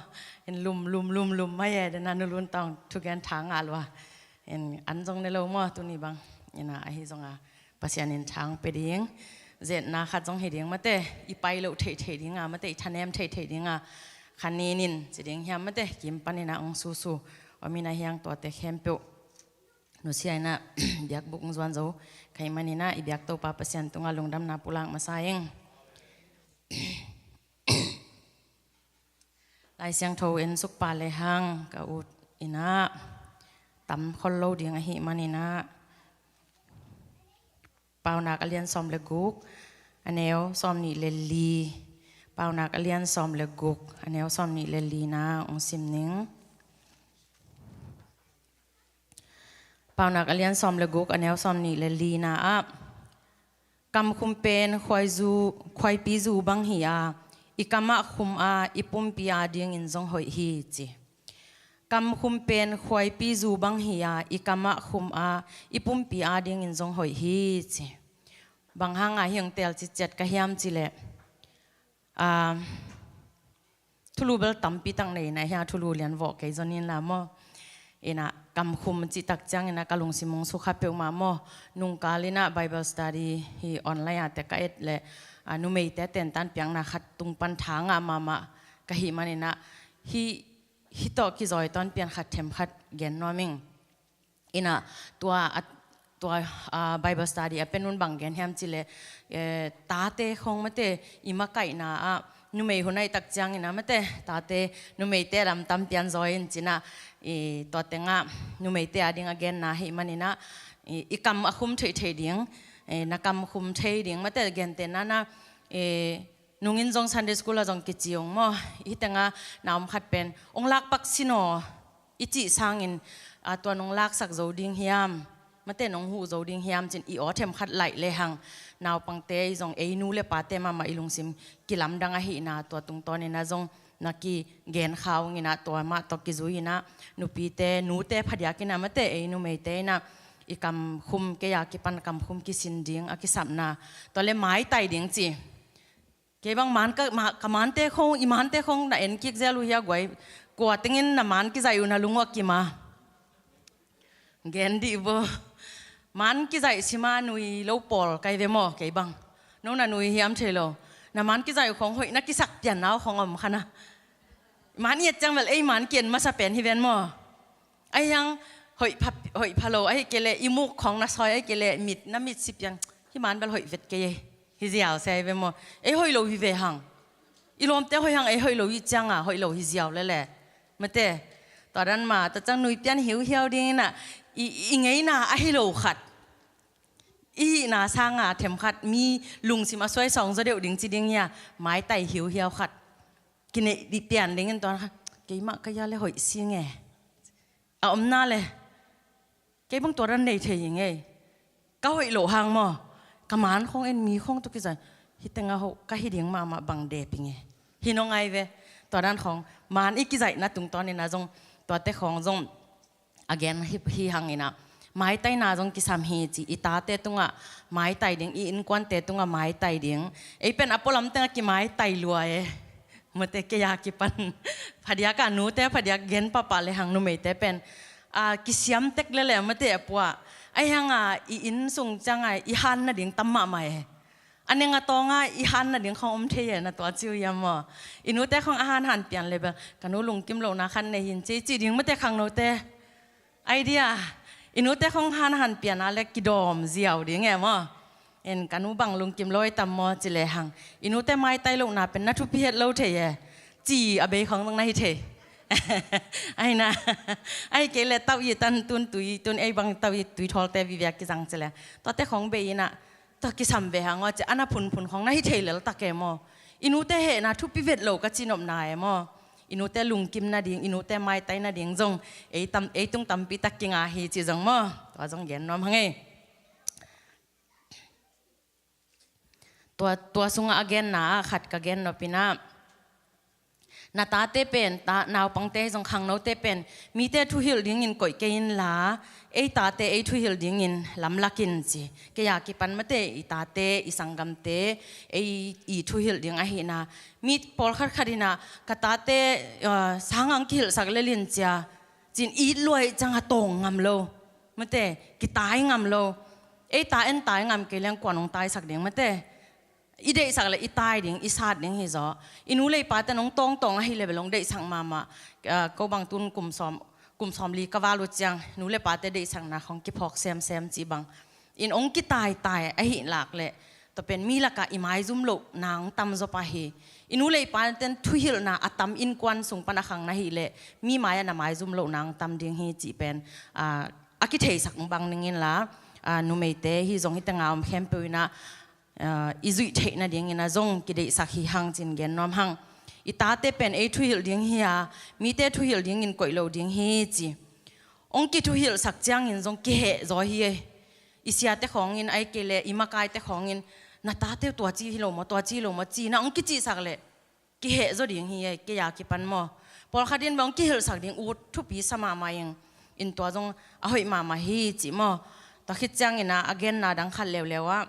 In lum lum lum lum mai e dena nulun tawng thugen tha ngah lua. In an zong ne lo maw tuni bang? Ina ahi zonga Pasian in thang pe ding. Zetna khat zong hi ding mate, i pai loh theih theih dinga mate, i thanem theih theih dinga kha ninin ci ding hiam mate, kim panina ong susu. Omina hiang tuate khempeuh nusia inah biakbuk ong zuan zo ka hih maninah i biak Topa Pasian tunga lungdamna pulak masa ing. Lai Siangtho ensuk pa le hang ka ut inah tam khol lo ding ahih maninah Paunak a lian sawm le guk a neu sawm nih le li. Paunak a lian sawm le guk a neu sawm nih le li na ong sim ning. Paunak a lian sawm le guk a neu sawm nih le li na ah, kamkhum pen khuaizu, khuaipi zu bang hi a, i kamah khum a i pumpi a dingin zong hoih hi ci. Kamkhum pen khuaipi zu bang hi a, i kamah khum a i pumpi a dingin zong hoih hi ci. Bang hanga hiang tel citciat ka hiam cileh, aa, thulu bel tampi tak nei na hia, thulu lian vawh kei zon in la maw? Ina kamkhum cih tak ciang ina ka lungsim ong sukha peuhmah maw? Nungkal ina Bible study hi online a te ka et le, a, numeite tentan piakna khat tung pan tha ngah mahmah ka hih man ina hi, hi tawh kizawi tawn pian khat them khat gen nuam ing. Ina tua a, tua, a, Bible study a penun bang gen hiam cileh, eh, tate khong mate i makaihna ah numei hun aih tak ciang ina mate tate numeite lam tam pian zawi in cina i tua tengah numeite a ding a genna hih man ina i, i kam a khum thei thei ding, eh, na kam khum thei ding mate gente nana, eh, nungin zong Sunday school a zong kici ong maw? Hitenga na om khat pen ong lakpak sinaw i cih sangin, a, tua nong laksak zo ding hiam? Mate nong huh zo ding hiam cin i aw them khat laih lehang naupangte i zong ei nu le pate mahmah i lungsim kilamdang ahihna tua tungtawn ina zong na kigen kha ung ina tua mah tawh kizui ina nupite nute phadiak ina mate ei numeite ina i kam khum kei a kipan kam khum kisin ding a kisapna tua le maitai ding ci. Kei bang man ka, ma, ka mante khong, i mante khong na en kik zel uh hia guai. Kua tengin na man kizaih uh na lung uh a kima. Gen dih bo. Man kizaih sima nui lo pawl kai ve maw kei bang. No na nui hiam thei lo. Na man kizaih uh khong hoih na kisak pian nau khong om khana. Man i et ciang vel ei man kian masa pen hi ven maw. Ahi hang hoih pha, hoih pha lo, ahi kei leh i muk khong na sawi, ahi kei leh mit, na mit si piang. Hi man bel hoih vet kei ei. Hi ziau se ahi ve maw. Ei hoih lo hi ve hang. I lawmte hoih hang ei hoih lo hi cianga, hoih lo hi ziau lele. Mate, tua dan ma, tua ciang nui pian hiuhiau ding ina, i, i ngeina ahi lo khat. I hihna sanga them khat, mi lungsim a suai sawng zaw deuh ding ci ding hia, maitai hiuhiau khat. Kineih dih pian dingin tua khat, keimah ka ia le hoih si nge. A omna le kei bang tua dan nei thei hi ngei. Ka hoih loh hang maw? Ka man khong en mi khong tu kizai. Hi tenga hoh ka hi ding mahmah bang dep hi ngei. Hi nong ai ve. Tua dan khong man i kizaihna tungtawn ina zong tuate khong zong a gen hi, hi hang ina. Maitaina zong kisam hi ci i tate tungah maitai ding, i innkuante tungah maitai ding. Ei pen a pualam tengah kimaitai lua e. Mate kei a kipan phadiak a nute phadiak gen pahpah le hang numeite pen, a, kisiam tek lele mate a puah. Ahi hanga i inn sung cianga i han nading tam mahmah e. A neng a tawnga i han nading khong om thei e, na tua ci uh hiam maw? I nute khong a hanhan pian le bel, ka nu lungkim lohna khat nei hi in ci, ci ding mate khangnote. Idea. I nute khong hanhan pian a le kidawm ziau ding e maw? En, ka nu bang lungkim lo i tam maw ci lehang, i nute maitai lohna pen na thupi het lo thei e, ci a bei khong zong na hi thei. Ahi na, ahi kei le tau i tan tun tui, tun ei bang tau i tui thawlte vive a kizang ci le, tuate khong bei in ah, tua kisam ve hang aw ci, a na phunphun khong na hi thei lel tak e maw? I nute hehna thupi vet lo ka ci nopna e maw? I nute lungkim nading, i nute maitai nading zong ei tam, ei tung tampi tak kinga hi ci zong maw? Tua zong gen nuam hang ei. Tua, tua sungah a genna ah khat ka gen nop in ah, na tate pen, ta, naupangte hi zong khangnote pen, mite thuhilh dingin koih kei inla, ei tate ei thuhilh dingin lamlak in ci. Kei a kipan mate i tate, i sanggamte, ei i thuhilh ding ahihna. Mi pawlkhat khat in ah, ka tate, ah, sang ang kihilhsak lel in cia, ci-in it luai ciang a tawng ngam lo. Mate, kitai ngam lo. Ei ta en tai ngam kei leng kuan hong taisak ding mate. I deihsak le i tai ding, i sat ding hi zaw. I nu le i pate nong tawngtawng ahi le bel hong deihsak mahmah. Ah, ko bang tun kum sawm, kum sawmli ka val uh ciang, nu le pate deihsakna khong kiphawk semsem ci bang in hong kitaitai ahi lak le, tua pen mi lakah i maizum loh nang tam zaw pah hi. I nu le i paten thuhilhna a tam innkuan sung pan a khang na hi le, mi mai-ah na maizum loh nang tam ding hi cih pen, ah, a kitheisak bang ning inla, ah, numeite hi zong hite nga om khempeuh in ah, ah, i zuih theih nadingin ah zong kideihsak hi hang ci-in gen nuam hang. I tate pen ei thuhilh ding hi a, mite thuhilh dingin koih lo ding hi ci. Hong kithuhilhsak ciangin zong kiheh zaw hi ei. I siate khawngin, ahih kei le i makaite khawngin, na tate uh tua ci hi lo maw, tua ci hi lo maw, ci-in ah hong kicihsak le kiheh zaw ding hi ei, kei a kipan maw. Pawlkhat in bang hong kihilhsak ding ut thupi sa mahmah ing, in tua zong a hoih mahmah hi cih maw. Tua khit ciangin ah a genna dang khat leuleu ah,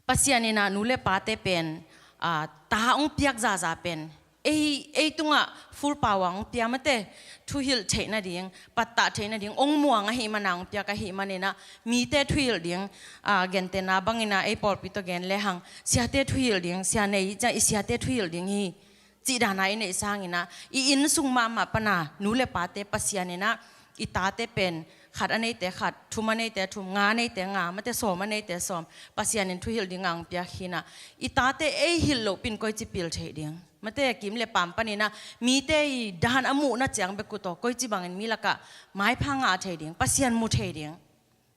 Pasian in ah nu le pate pen, ah, ta hong piak zahzah pen ei, ei tungah full power hong pia mate, thuhilh theih nading, pattah theih nading, hong muang ahih mana hong piak ahih manin ah, mite thuhilh ding, ah, gentehna bangin ah ei pawlpi tawh gen lehang, siate thuhilh ding, sia nei ciang i siate thuhilh ding hi. Cih dana i neih sangin ah, i inn sung mahmah pana nu le pate Pasian in ah, i tate pen khat a neite khat, thum a neite thum, nga a neite nga, mate sawm a neite sawm, Pasian in thuhilh ding ang piak hi-in ah, i tate ei hilh loh pin koici pil thei ding. Mate kim le pam panin ah, mite i dan a muhna ciang bek uh tawh koici bangin mi lakah maipha ngah thei ding, Pasian mu thei ding.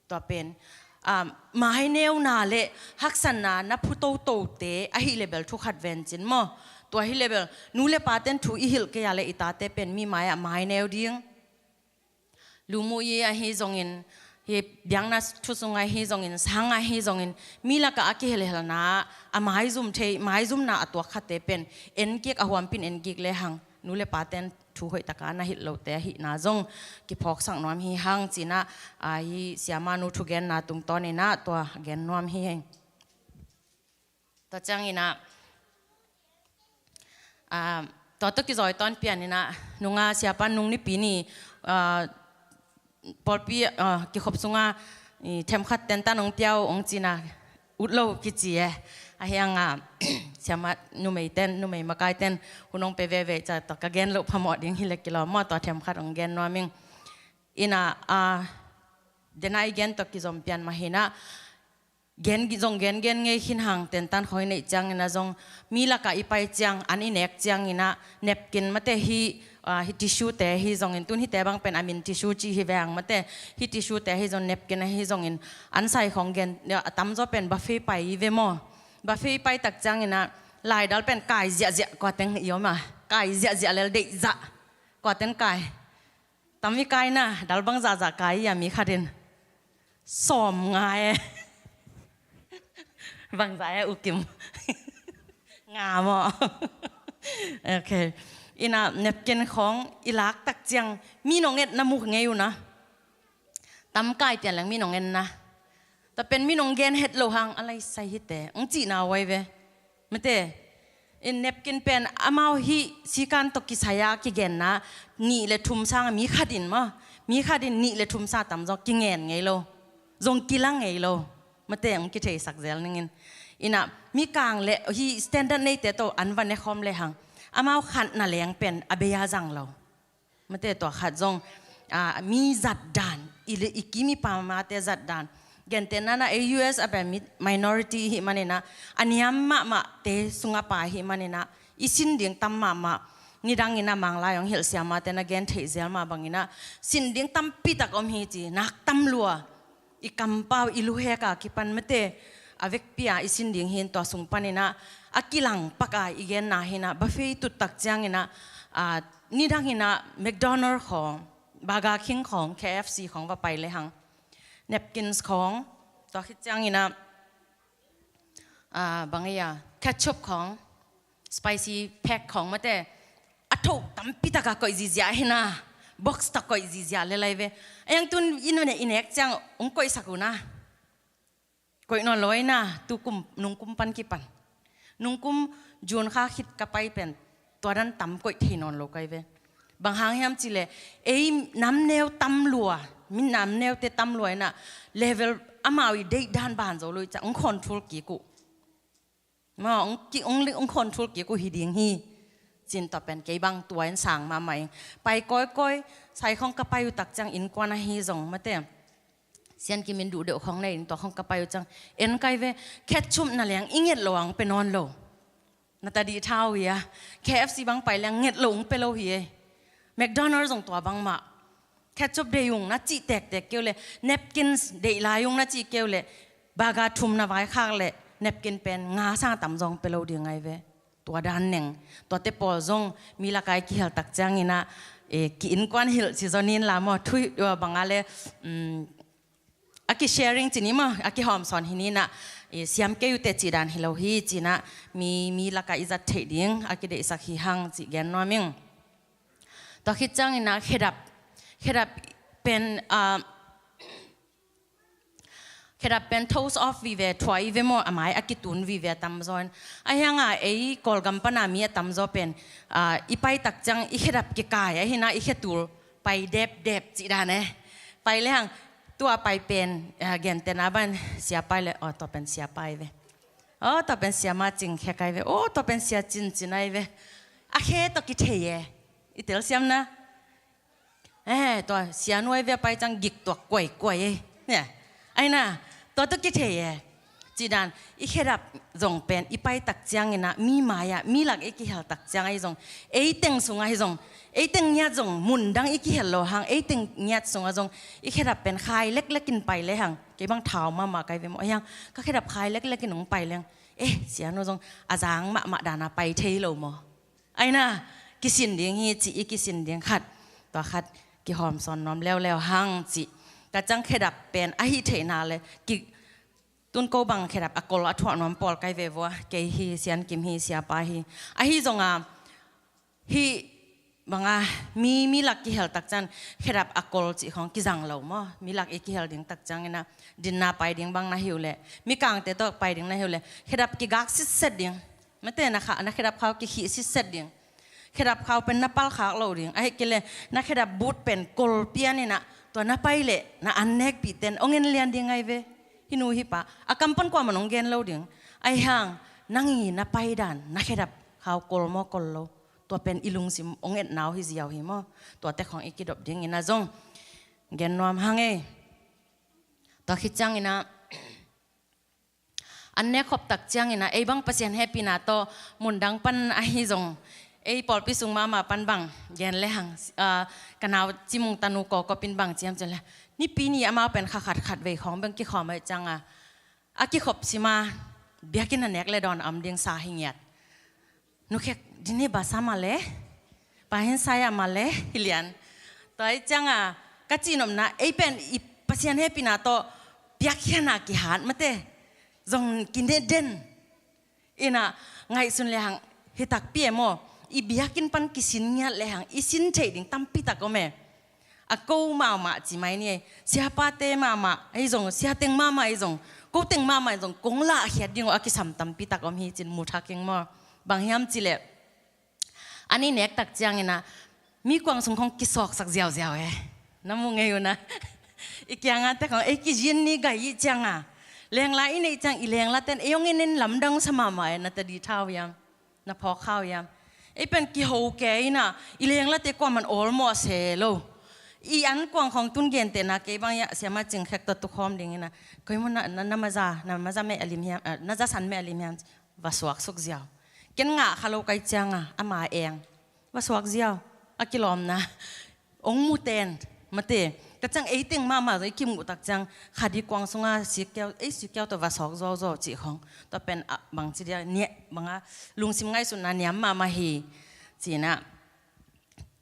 Tua pen, ah, maineuna le haksatna na phu totote ahih le bel thu khat ven cin maw. Tua hi le bel, nu le paten thu i hilh kei a le i tate pen mi mai-ah maineu ding. Lumuyi ahi zongin, hi biakna thu sungah ahi zongin, sangah ahi zongin, mi lakah a kihelhelna, a maizum thei, maizumna a tuak khatte pen, en kik a huampin en kik lehang, nu le paten thu hoihtaka na hilh lote ahihna zong kiphawksak nuam hi hang ci-in ah, ah, hi siamanu thugenna tungtawnin ah tua gen nuam hi hang. Tua ciangin ah, ah, tua tawh kizawi tawn pianin ah, nunga siapa nung nipi ni, ah, pawlpi, ah, kikhop sunga, i, themkhat tentan hong pia uh hong ci-in ah, ut lo kici e. Ahi hang ah, siama numeiten, numei makaiten hun hong pe veve ciang tua ka gen loh phamawh ding hi le kilawm maw, tua themkhat hong gen nuam ing. In ah, ah, dena i gen tawh kizom pian mah hi-in ah, gen, zong gen gen ngei khin hang, tentan khawng i neih ciangin ah zong, mi lakah i pai ciang, an i nek ciangin ah, napkin mate hi, ah, hi tissue te hi zongin, tun hite bang pen a min tissue ci hi ve hang mate, hi tissue te hi zong, napkin ahi zongin, an sai khawng gen, a tamzaw pen buffet pai i ve maw. Buffet i pai tak ciangin ah, laidal pen kai ziahziah, kua teng i om a, kai ziahziah lel deih zah, kua ten kai. Tam i kai na, dal bang zahzah kai i a mi khatin. Sawm nga e. Bang zah e U Kim. Nga maw. Ok. In ah napkin khawng i lak tak ciang, mi nong et na mu ngei uh na. Tam kai pian leng mi nong et na. Tua pen mi nong gen het loh hang, a lai sai hite, hong cihna huai ve. Mate, in napkin pen amau hih sikan tawh kisai-a kigenna, nih le thum sangah mi khatin maw, mi khatin nih le thum sang tamzaw kingen ngei lo, zong kilang ngei lo. Mate, hong kitheisak zel ningin. Ina, mikang le hi standard neite tawh an va ne khawm le hang, amau khat na leng pen a bei a zang lo. Mate, tua khat zong, ah, mi zat dan, i, i kim i pamate zat dan. Gentehna in ah, ei U S a pen mi minority hi manin ah, a niam mahmahte sungah pai hi manin ah, i sin ding tam mahmah. Nidangin ah Manglai hong hilh siamate na gen theih zel mah bangin ah, sin ding tampi tak om hi ci, nak tam lua. I kampau, i luhek a kipan mate, a vekpi a i sin ding hi in, tua sung panin ah, a kilang pak a i genna hi in ah, buffet tut tak ciangin ah, ah, nidangin ah McDonald khawng, Burger King khawng, K F C khawng va pai le hang, napkins khawng, tua khit ciangin ah, ah, bang ei a, ketchup khawng, spicy pack khawng mate, a tho tampi tak a koih zihziah hi in ah, box tawh koih zihziah le lai ve. A yang tun in ne i nek ciang hong koihsak uh na. Koih nawn lo ei na, tu kum, nungkum pan kipan. Nungkum June kha khit ka pai pen, tua dan tam koih thei nawn lo kai ve. Bang hang hiam ci le, ei namneu tam lua, mi namneute tam lua in ah, level amau i deih dan ban zo lo i ciang, hong control kik uh. Maw, hong ki, hong, hong control kik uh hi ding hi. Ci in tua pen kei bang tua in sang mahmah ing. Pai kawikawi, sai khawng ka pai uh tak ciang innkuan ahi zong mate, Sian Kim in duh deuh khawng nei in, tua khawng ka pai uh ciang, en kai ve, ketchup na leng i nget lo hong pe nawn lo. Na tadih tha uh hi a, K F C bang pai leng nget lo hong pe lo hi e. McDonald zong tua bangmah. Ketchup deih ung na cih tektek kei uh leh, napkins deih lai ung na cih kei uh leh, burger thum na vaikhak leh, napkin pen nga sang tam zong pe lo ding ai ve. Tua dan neng. Tuate pawl zong mi lak a i kihel tak ciangin ah, eh, ki innkuan hilh ci zaw ni in la maw, thu, eh, bang a le, um, a ki sharing ci ni maw, a kihawmsawn hi ni in ah, eh, siam kei uh teh cih dan hi lo hi ci in ah, mi, mi lak a i zat theih ding a kideihsak hi hang cih gen nuam ing. Tua khit ciangin ah khedap, khedap pen, ah, khedap pen toast off vive, thuai vive maw, a mai a kitun vive a tamzaw in. Ahi hang a ei Kawlgam pan a mi a tamzaw pen, ah, i pai tak ciang i khedap kikai, ahi in ah i khetul pai depdep cih dan e. Pai le hang, tua pai pen, ah, gentehna bang sia pai le, aw, tua pen sia pai ve. Aw, tua pen sia ma cing khe kai ve. Aw, tua pen sia cincin ai ve. A khe tawh kithei e. I telsiam na. Eh, tua sia nuai ve a pai ciang gik tuak kuaikuai e. Nia. Ai na, tua tawh kithei e. Cih dan, i khedap zong pen, i pai tak ciangin ah, mi mai ah, mi lak i kihel tak ciang ahi zong, ei teng sung ahi zong, ei teng ngiat zong, mun dang i kihel lo hang, ei teng ngiat sung ah zong, i khedap pen khai leklek in pai le hang, kei bang thau mahmah kai ve maw, ahi hang, ka khedap khai leklek in hong pai leng, eh, sia nu zong, a zang mahmah dan a pai thei lo maw. Ai na, kisin ding hi cih i kisin ding khat, tua khat kihawmsawn nuam leuleu hang cih. Ka ciang khedap pen ahi theihna le, ki, tun ko bang khedap a kol a thuah nuam pawl kai ve vua, kei hi, Sian Kim hi, siapa hi. Ahi zong a, hih bang a, mi, mi lak kihel tak ciang khedap a kol cih khawng kizang lo maw. Mi lak i kihel ding tak ciangin ah, dinna pai ding bang na hi uh leh, mikangte tawh pai ding na hi uh leh, khedap kigak sitset ding. Mate na kha, na khedap khau kikhih sitset ding. Khedap khau pen na palkhak lo ding. Ahih kei leh na khedap but pen kol pian in ah, tua na pai leh na an nekpih ten hong en lian ding ai ve. Hih nu hih pa, a kam pan kuamah hong gen lo ding. Ahi hang, nang i na pai dan, na khedap khau kol maw kol lo. Tua pen i lungsim hong etna uh hi ziau hi maw. Tuate khawng i kidop dingin ah zong gen nuam hang ei. Tua khit ciangin ah, an nek khop tak ciangin ah, ei bang Pasian hehpihna tawh mundang pan ahi zong, ei pawlpi sung mahmah pan bang gen le hang, ah, ka nau Cimung tanu Kawkop in bang ci hiam cih leh, Nipi ni amau pen kha khat khat vei khawng bang kikhawm ahih ciang a, a kikhop sim a, biakinn a nek le dawn a om ding sa hi ngiat. Nukhek, dini basa mah le, pahin saya mah le, hi lian. Tua ahih ciang a, ka cihnopna, ei pen i Pasian hehpihna tawh piakkhiatna kihat mate, zong kine den. In ah, ngaihsun le hang, hi takpi e maw, i biakinn pan kisin ngiat le hang, i sin theih ding tampi tak om e. A ko mahmah ci mai ni ei, siapate mahmah ahi zong, siateng mahmah ahi zong, koteng mahmah ahi zong, kong lahkhiat ding uh a kisam tampi tak om hi cin mu thak ing maw. Bang hiam cih leh, an i nek tak ciangin ah, mi kuang sung khawng kisawksak ziauziau e. Na mu ngei uh na. I kiang a te khawng, ei kizin ni gai i ciang a, Lengla i neih ciang i lenglaten ei hong en in lamdang sa mahmah e, na tadi thau hiam, na phawk khau hiam? Ei pen kiho kei ina, i lenglate kuaman awlmawh a se lo. I an kuang khawng tun gentehna kei bang ia siama cing khek tawh tukhawm ding ina, koi mu na, na, na maza, na maza meh a lim hiam, ah, na zasan meh a lim hiam? Va suak suk ziau. Ken ngah kha lo kai cianga ama eng, va suak ziau. A kilawmna ong mu ten, mate. Ka ciang ei teng mahmah zong i kimuh tak ciang, kha di kuang sunga sikkeu, ei sikkeu tawh va sawk zuauzuau cih khawng. Tua pen a bangci dia, nia, banga lungsim ngaihsutna niam mahmah hi. Cina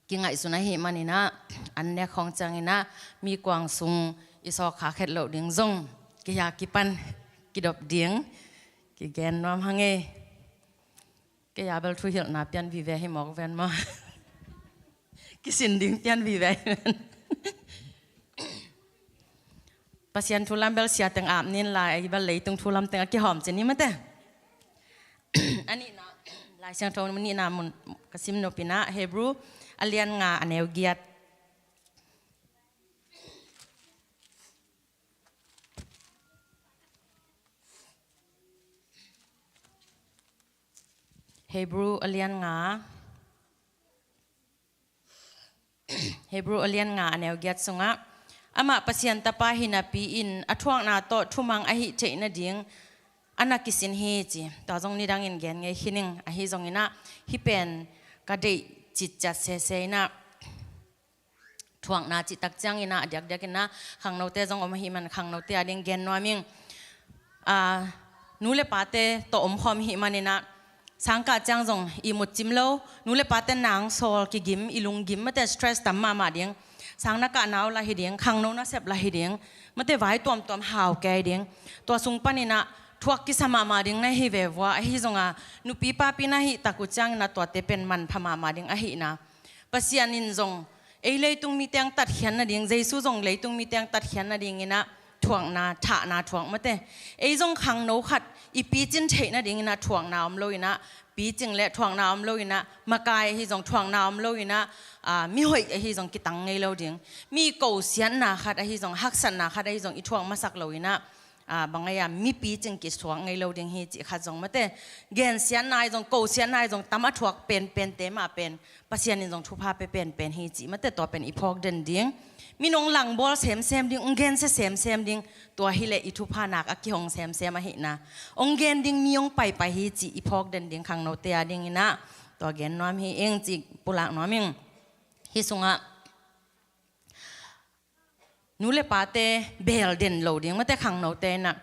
kingaihsun ahih manina, an nek khawng ciangina, mi kuang sung i sawk khak het loh ding zong, kei a kipan kidop ding, kigen nuam hang ei. Kei a bel thuhilhna pian vive hi mawk ven maw? Kisin ding pian vive hi ven. Pasian thu lam bel sia teng ap nin la, ei bel leitung thu lam teng a kihawm cin hi mate. A nihna, Lai Siangtho nihna mun ka sim nopina, Hebrew a lian nga a neu giat. Hebrew a lian nga, Hebrew a lian nga a neu giat sungah, amah Pasian tapa hi napi-in a thuakna tawh thumang ahih theih nading a na kisin hi ci. Tua zong nidangin gen ngei khin ing, ahi zonginah hih pen ka deih citciat sese inah, thuakna cihtak cianginah a diakdiakinah khangnote zong om ahih man khangnote a ding gen nuam ing. Aa, nu le pate tawh omkhawm hih maninah sangkah ciang zong i mutcim lo, nu le pate nang sawl kigim, i lunggim, mate stress tam mahmah ding. Sang na kah nau lah hi ding, khangno na sep lah hi ding, mate vai tuamtuam hau kei ding. Tua sung paninah thuak kisa mahmah ding na hi ve vua, ahi zonga nupi papi na hih tak uh cianginah tuate pen manpha mahmah ding ahihna. Pasian in zong ei leitung mite ang tatkhian nading, Jesu zong leitung mite ang tatkhian nadinginah thuakna, thahna thuak mate. Ei zong khangno khat i picin theih nadinginah thuakna om loinah, picing le thuakna om loinah, makai ahi zong thuakna om loinah, aa, mihoih ahi zong kitang ngei lo ding. Mi kosiatna khat ahi zong, haksatna khat ahi zong i thuak masak loinah, aa, bang ahi a, mipi cing kisuak ngei lo ding hi cih khat zong mate. Gensiatna ahi zong, kosiatna ahi zong, tam a thuak penpente mah pen Pasian in zong thupha pe penpen hi cih mate, tua pen i phawk den ding. Min ong langbawl semsem ding, ong gensia semsem ding, tua hileh i thupha nak a kihong semsem ahihna. Ong gen ding mi ong paipai hi cih i phawk den ding khangnote a dinginah tua gen nuam hi ing cih pulak nuam ing. Hih sungah nu le pate beel den lo ding mate khangnote inah.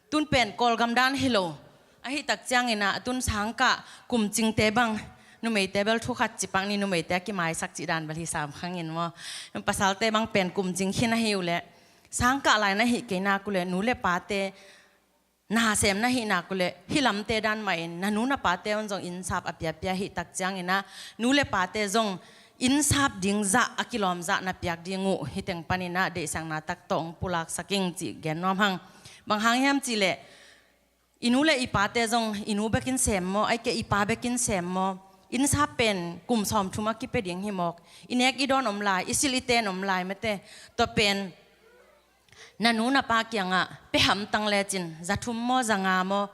Tun pen Kawlgam dan hi lo. Ahi tak cianginah tun sangkah kumcingte bang, numeite bel thukhat cipang ni, numeite a kimaisak cih dan bel hi sam khangin maw. Pasalte bang pen kumcing khin ahi uh leh, sangkah lai na hih kei nak uh leh nu le pate na sem na hih nak uh leh hih lamte dan mahin na nu na pate un zong innsap a piapia hih tak cianginah nu le pate zong innsap ding zah a kilawm zah na piak ding uh hih teng paninah deihsakna tak tawh ong pulaksak ing cih gen nuam hang. Bang hang hiam cihleh i nu le i pate zong i nu bekin sem maw, aike i pa bekin sem maw, innsap pen kum sawmthum a kipia ding hi mawk. I nek i dawn om lai, i silh i ten om lai mate. Tua pen na nu na pa kiangah pia hamtang lecin, za thum maw, za nga maw,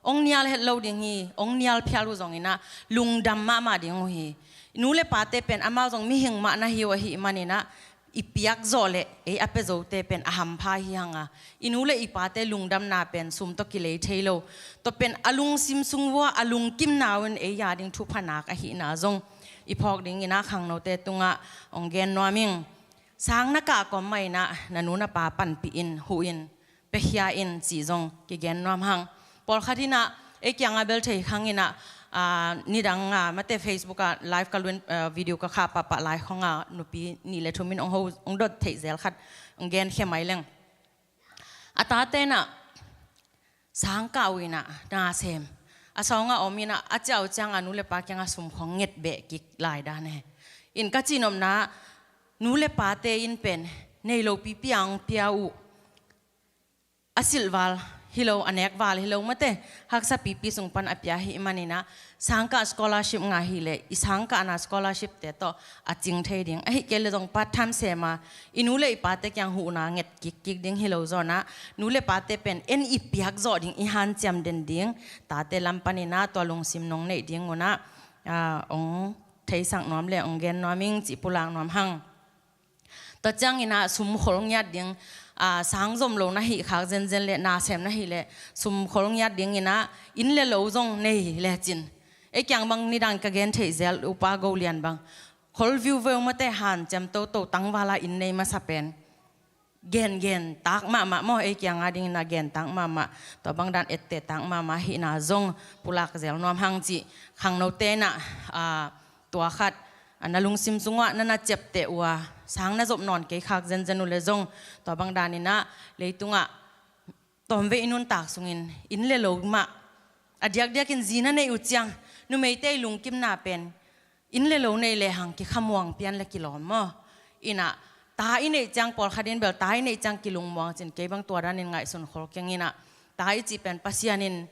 ong nial het lo ding hi, ong nial phial uh zonginah lungdam mahmah ding uh hi. Nu le pate pen amau zong mihing mah na hi uh ahih maninah i piak zawh leh ei a pia zote pen a hampha hi hanga. I nu le i pate lungdamna pen sum tawh kilei thei lo. Tua pen a lungsim sung vua a lungkimna un ei a ding thupha nak ahihna zong i phawk dinginah khangnote tungah ong gen nuam ing. Sang na kah kawm mah inah na nu na pa panpih in, huh in, piakhia in cih zong kigen nuam hang. Pawlkhat inah ei kiangah bel thei khanginah, aa, nidang a mate Facebook ah live ka lun, aa, video ka khah pahpah lai khawngah nupi nih le thum in ong ho, ong dot theih zel khat ong genkhia mai leng. A tate inah sangkah uh inah na sem, a sawnga om inah a ciah uh cianga nu le pa kiangah sum khawng nget beh kik lai dan e. In ka cihnopna, nu le pate in pen nei lo pipi ang pia uh, a silhval hi lo, a nek val hi lo mate, haksa pipi sung pan a pia hi maninah, sangkah scholarship ngah hileh i sangkahna scholarship te tawh a cing thei ding. Ahi kei le zong part time sema i nu le i pate kiang huhna nget kikkik ding hi lo zawnah, nu le pate pen en i piak zawh ding, i hanciam den ding, tate lam paninah tua lungsim nong neih ding unah, aa, ong theisak nuam le ong gen nuam ing cih pulak nuam hang. Tua cianginah sum khol ngiat ding, aa, sang zom lo na hih khak zenzen le, nasem na hih le, sum khol ngiat dinginah inn le lo zong nei lecin. Ei kiang bang nidang ka gen theih zel, upa Go Lian bang, khol viuveu mate, hanciam toto, tangvala inn nei masa pen. Gengen tak mahmah maw, ei kianga dinginah gen tak mahmah. Tua bangdan ette tak mahmah hihna zong pulak zel nuam hang cih khangnote inah, aa, tua khat, a, na lungsim sungah na na ciapteh uh a, sang na zop nawn kei khak zenzen uh le zong, tua bang daninah leitungah tawmvei i nuntak sungin inn le lo mah, a diakdiakin zi na neih uh ciang, numeite i lungkimna pen inn le lo nei lehang kikhamuang pian le kilawm maw. Inah ta i neih ciang, pawlkhat in bel ta i neih ciang kilungmuang cin, kei bang tua danin ngaihsun khol keng inah, ta i cih pen Pasian in,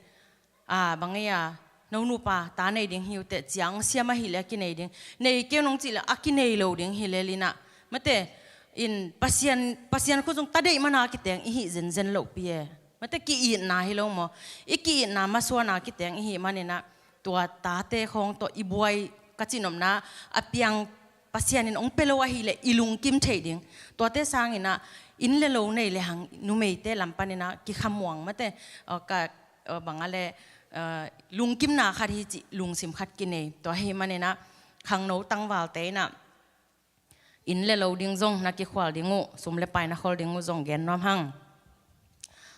aa, bang ei a, no nupa ta nei ding hi uh teh, ciang siam ahileh a kinei ding. Nei kei nong cih le a kinei lo ding hi lel inah. Mate, in Pasian, Pasian khut sung ta deih mana kiteng i hih zenzen lohpi e. Mate, ki-itna hi lo maw? I ki-itna masuana kiteng i hih maninah tua tate khawng tawh i buai ka cihnopna a piang Pasian in ong pia lo ahileh i lungkim thei ding. Tuate sanginah inn le lo nei lehang numeite lam paninah kikhamuang mate, aw, ka, aw, bang a le, aw, lungkimna khat hi cih lungsim khat kinei. Tua hi maninah khangno tangvalte inah inn le lo ding zong na kikhual ding uh, sum le pai na khol ding uh zong gen nuam hang.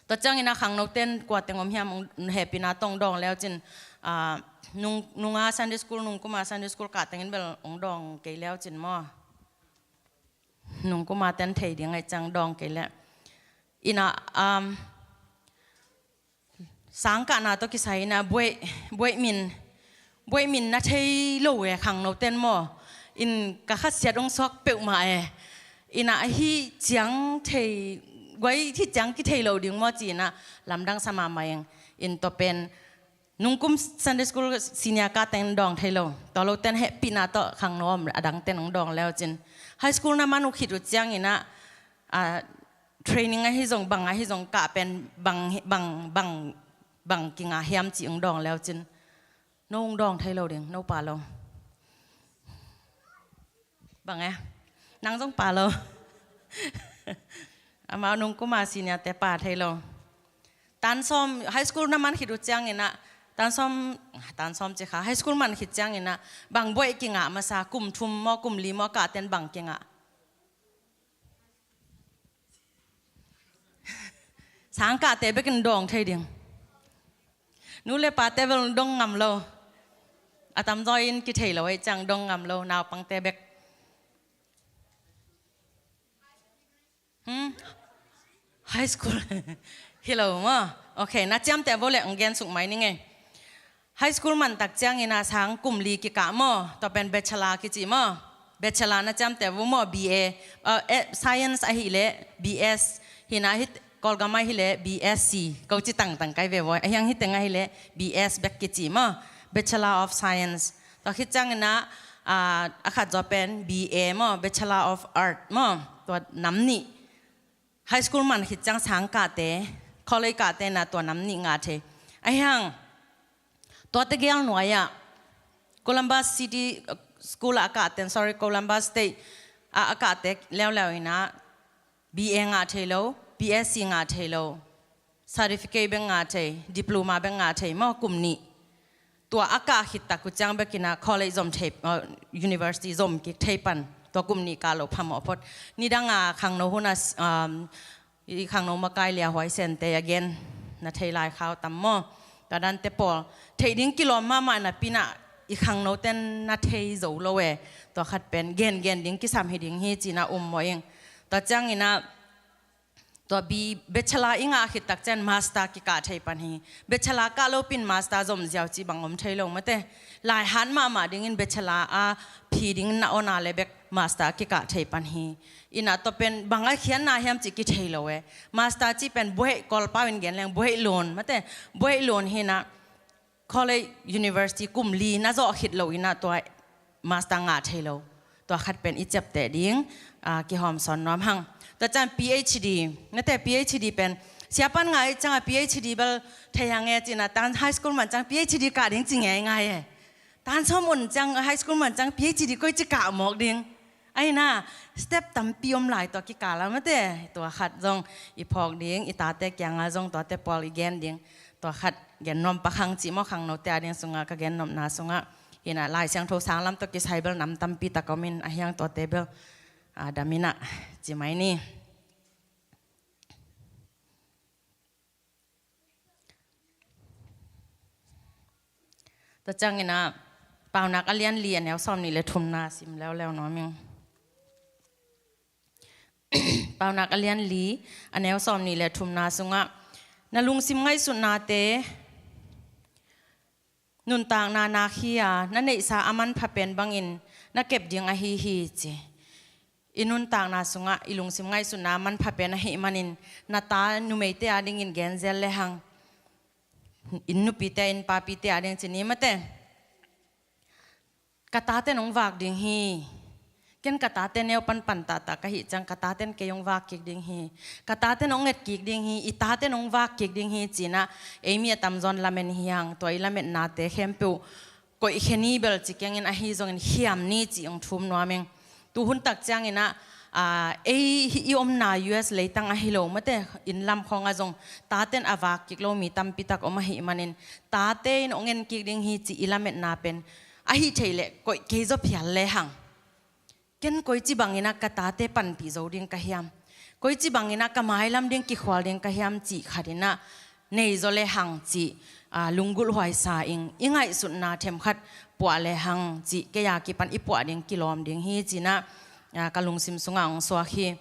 Tua cianginah khangnoten kuateng om hiam, ong hehpihna tawh ong dawng leucin, aa, nung, nunga Sunday school, nungkuma Sunday school kah tengin bel ong dawng kei leucin maw? Nungkuma ten thei ding ahi ciang dawng kei le. Inah, um, sangkahna tawh kisai inah buaih, buaih min, buaih min na thei lo e khangnoten maw? In ka khatsiat ong suak peuhmah e. Inah hih ciang thei, guai hih ciang kithei lo ding maw ci inah lamdang sa mahmah ing. In tua pen nungkum Sunday school senior kah ten dawng thei lo. Tua loten hehpihna tawh khangno om a dangten ong dawng leucin. High school na man uh khit uh cianginah, a, training ahi zong, bang ahi zong kah pen bang, bang, bang, bang kingah hiam cih ong dawng leucin. No ong dawng thei lo ding, no pa lo. Bang e? Nang zong pa lo. Amau nungkuma senior te pa thei lo. Tan sawm, high school na man khit uh cianginah, tan sawm, tan sawm ci kha, high school man khit cianginah bang buaih kingah masa, kum thum maw, kum li maw kah ten bang kingah? Sangkahte bekin dawng thei ding. Nu le pate bel dong ngam lo. A tamzaw in kithei lo ahi ciang dong ngam lo, naupangte bek. Hmm? High school. Hi lo maw? Ok, na ciamteh vo le ong gen suk mai ning e. High school man tak ciangin a sang kum li kikah maw? Tua pen bachelor kici maw? Bachelor na ciamteh vo maw? B A, uh, eh, science ahih leh B S, hi na hi Kawlgam ahih leh B S C. Ko ci tangtang kai ve vo. A hiang hi teng ahih leh B S bek kici maw? Bachelor of Science. Tua khit ciangin a, ah, a khat zaw pen B A maw? Bachelor of Art maw? Tua nam nih. High school man khit ciang sang kahte, college kahte na tua nam nih ngah thei. A hiang, tuate gel nuai ah, Columbus City, uh, School ah a kahte, sorry, Columbus State ah a kahte leuleu in a, B A ngah thei lo, B S C ngah thei lo, certificate bek ngah thei, diploma bek ngah thei maw, kum nih. Tua a kah khit tak uh ciang bek in a college zom thei, uh, university zom kik thei pan. Tua kum nih kah loh phamawh phot. Nidang a khangno hun a, um, i khangno makai Lia Huai Sente a gen na thei lai khau tam maw? Tua dante pawl theih ding kilawm mahmah napi in a, i khangno ten na thei zo lo e. Tua khat pen gen gen ding kisam hi ding hi ci-in a um mawh ing. Tua ciangin a, tua B, bachelor i ngah khit tak ciang master kikah thei pan hi. Bachelor kah lopi in master zom ziau cih bang om thei lo mate. Lai hat mahmah dingin bachelor a phi ding na on a le bek Master kikah thei pan hi. Inah tua pen bang a khiatna hiam cih kithei lo e. Master cih pen buaih, Kawlpau in gen leng buaih lun, mate, buaih lun hi inah college, university kum li na zawh khit lo inah tua master ngah thei lo. Tua khat pen i ciapteh ding, ah, kihawmsawn nuam hang. Tua ciang PhD, mate, PhD pen siapa in ngai ciangah PhD bel thei hang e ci inah, tan high school man ciang PhD kah ding ci ngeingai e. Tan sawm un ciang, high school man ciang PhD koici kah mawk ding. Ahi inah step tampi om lai tua kikal ah, mate. Tua khat zong i phawk ding, i tate kiangah zong tuate pawl i gen ding. Tua khat gen nuam pak hang cih maw, khangnote a ding sungah ka gen nopna sungah. Hi inah Lai Siangtho sang lam tawh kisai bel nam tampi tak om in, a hiang tuate bel, ah, dam inah ci mai ni. Tua ciang inah Paunak a lian li, a neu sawm nih le thumna sim leuleu nuam ing. Paunak a lian li, a neu sawm nih le thumna sungah, na lungsim ngaihsutnate nuntakna nak hi a, na neihsa a manpha pen bangin na kep ding ahi hi, ci. I nuntakna sungah i lungsim ngaihsutna a manpha pen ahih manin, na ta numeite a dingin genzel le hang, inn nupite, inn papite a ding ci ni, mate. Ka taten hong vak ding hi. Ken ka tate neu pan pan taktak ka hih ciang ka taten kei hong vak kik ding hi. Ka taten hong et kik ding hi. I taten hong vak kik ding hi ci inah ei mi a tamzaw in lamen hi hang. Tua i lametnate khempeuh koih khia ni bel ci keng in, ahi zongin khiam ni cih hong thum nuam ing. Tu hun tak ciang inah, ah, ei hih i omna US leitang ahi lo, mate, inn lam khawngah zong taten a vak kik lo mi tampi tak om ahih manin, tate in hong en kik ding hi cih i lametna pen ahih theih leh koih kei zaw phial le hang. Ken koici bangin ah ka tate panpih zo ding ka hiam? Koici bangin ah ka mailam ding kikhual ding ka hiam cih khat in ah nei zaw le hang cih, ah, lunggulh huaisa ing. I ngaihsutna themkhat puah le hang cih kei a kipan i puah ding kilawm ding hi ci-in ah, ah, ka lungsim sungah hong suak hi.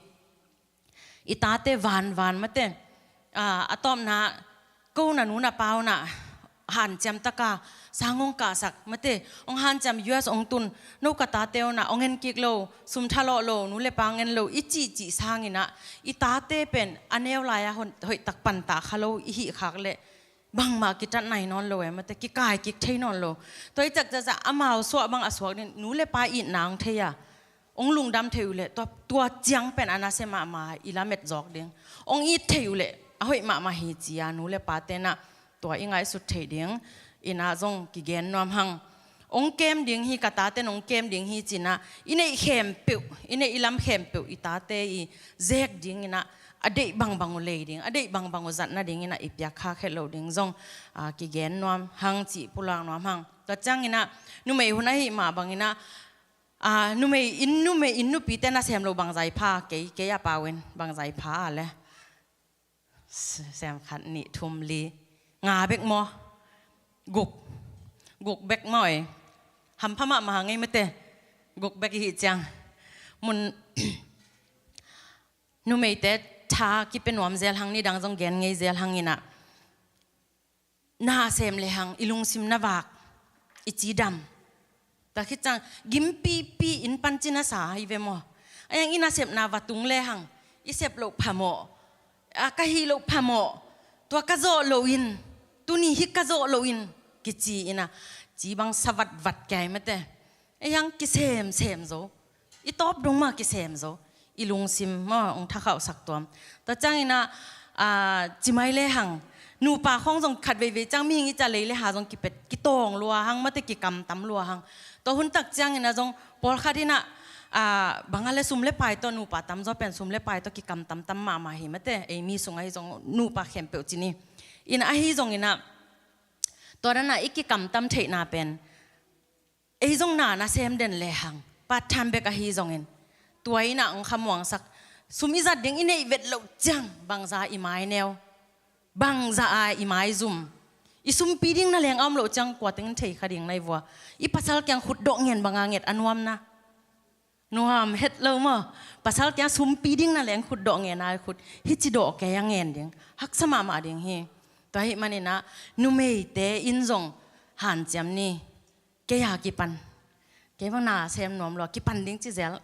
I tate vanvan mate, ah, a tawpna ko na nu na pa un ah hanciam taka sang hong kahsak mate, hong hanciam, US hong tun, no ka tate un ah hong en kik lo, sum thalawh lo, nu le pa hong en lo i cihcih sangin ah i tate pen a neu lai-ah hon-, hoihtak panta kha lo i hih khak leh bangmah kitat nai nawn lo e mate, kikai kik thei nawn lo. Tua i cakcakcak amau suah bang a suak ding, nu le pa itna hong thei a, hong lungdam thei uh leh tua, tua ciang pen a nasia mahmah i lamet zawk ding. Hong it thei uh leh a hoih mahmah hi ci-a nu le pate in ah tua i ngaihsut theih ding in ah zong kigen nuam hang. Hong kem ding hi, ka taten hong kem ding hi ci-in ah i neih khempeuh, i neih i lam khempeuh i tate i zek dingin ah a deih bangbang uh lei ding, a deih bangbang uh zat nadingin ah i piak khak het loh ding zong, ah, kigen nuam hang cih pulak nuam hang. Tua ciangin ah numei hun ahih mah bangin ah, ah, numei, inn numei, inn nupite nasem loh bangzah i pha, kei, kei a pau in bangzah i pha a le. Sem khat, nih, thum, li, nga bek maw? Guk. Guk bek maw e? Hampha mahmah hang ei mate. Guk bek i hih ciang. Mun numeite tha kipia nuam zel hang, nidang zong gen ngei zel hangin ah na sem le hang i lungsim na vak, i cidam. Tua khit ciang gimpipi in pan ci na sa hi ve maw? A hiang i nasepna va tung le hang, i sep loh phamawh, a ka hih loh phamawh, tua ka zawh loh in, tuni hi ka zawh loh in kici in ah ci bang sa vatvat kei mate. A hiang kisemsem zo, i tawp dong mah kisem zo, i lungsim maw hong thakhauhsak tuam. Tua ciangin ah, ah, ci mai le hang, nupa khawng zong khat veivei ciang mihing i cih leh lei le ha zong kipet, kitawng lua hang mate, kikamtam lua hang. Tua hun tak ciangin ah zong pawlkhat in ah, ah, bang a le sum le pai tawh, nupa tamzaw pen sum le pai tawh kikamtam tam mahmah hi mate, ei mi sung ahi zong nupa khempeuh ci ni. In ahi zongin ah tua dan a i kikamtam theihna pen ei zong na nasem den le hang, part time bek ahi zongin, tua in ah hong khamuangsak, sum i zat ding i neih vet loh ciang bangzah i mai neu, bangzah a i mai zum, i sumpi ding na leng a om loh ciang kua teng in thei kha ding na i vua? I pasal kiang khut dawh ngen bang a nget a nuam na. Nuam het lo maw? Pasal kiang sumpi ding na leng khut dawh ngen a, khut hici dawh kei a ngen ding, haksa mahmah ding hi. Tua ahih manin ah numeite in zong hanciam ni. Kei a kipan, kei bang na sem nuam lua, kipan ding ci zel,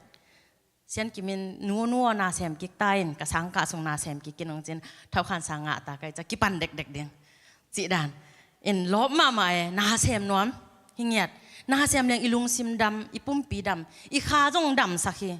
Sian Kim in, "Nu, nu aw, na sem kik ta in, ka sangkah sung na sem kik in," hong ci-in, thau khan sang ngah ta ka hih ciang kipan dekdek ding cih dan. In lawp mahmah e, na sem nuam hi ngiat. Na sem leng i lungsim dam, i pumpi dam, i kha zong damsak hi.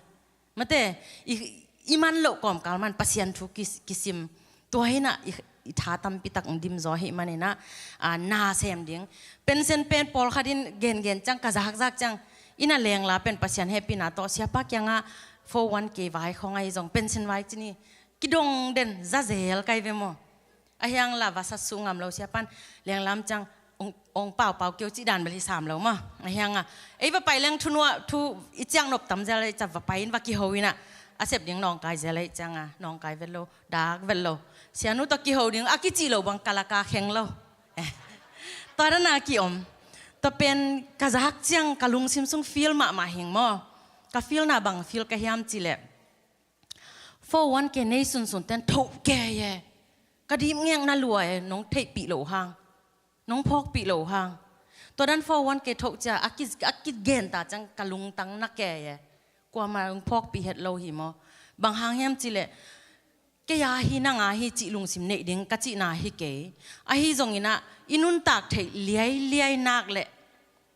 Mate, i, i man loh kawmkal man Pasian thu ki, kisim. Tua hi-in ah i, i tha tampi tak hong dim zaw ahih manin ah, a, na sem ding. Pension pen pawlkhat in gengen ciang, ka zakzak ciang, inn a lengla pen Pasian hehpihna tawh siapa kiangah four oh one K vai khawng ahi zong, pension vai ci ni, kidong den, za zel ka hi ve maw. Ahi hang la va satsuh ngam lo, siapa'n lenglam ciang hong, hong paupau kei o cih dan bel hi sam lo maw. Ahi hang a, ei va pai leng thu nuam, thu i ciang nop tam zel ahih ciang va pai in va kiho in ah, a sep ding nawngkai zel ahih ciang a, nawngkai vet lo, dak vet lo. Sianu tawh kiho ding a kicih loh bang ka lak ah kheng lo. Eh. Tua dan a ki-om. Tua pen ka zak ciang ka lungsim sung feel mahmah hi ing maw. Ka feelna bang feel ka hiam cih leh, four oh one K nei sunsun ten thoh kei e. Ka dip ngekna lua e, nong theihpih loh hang, nong phawkpih loh hang. Tua dan four oh one K thoh ciang a ki, a kigen ta ciang ka lungtang na kei e. Kuamah hong phawkpih het lo hi maw. Bang hang hiam cih leh, kei a hi, nang a hi cih lungsim neih ding ka cihna hi kei. Ahi zongin ah i nuntak theih liailiai nak leh,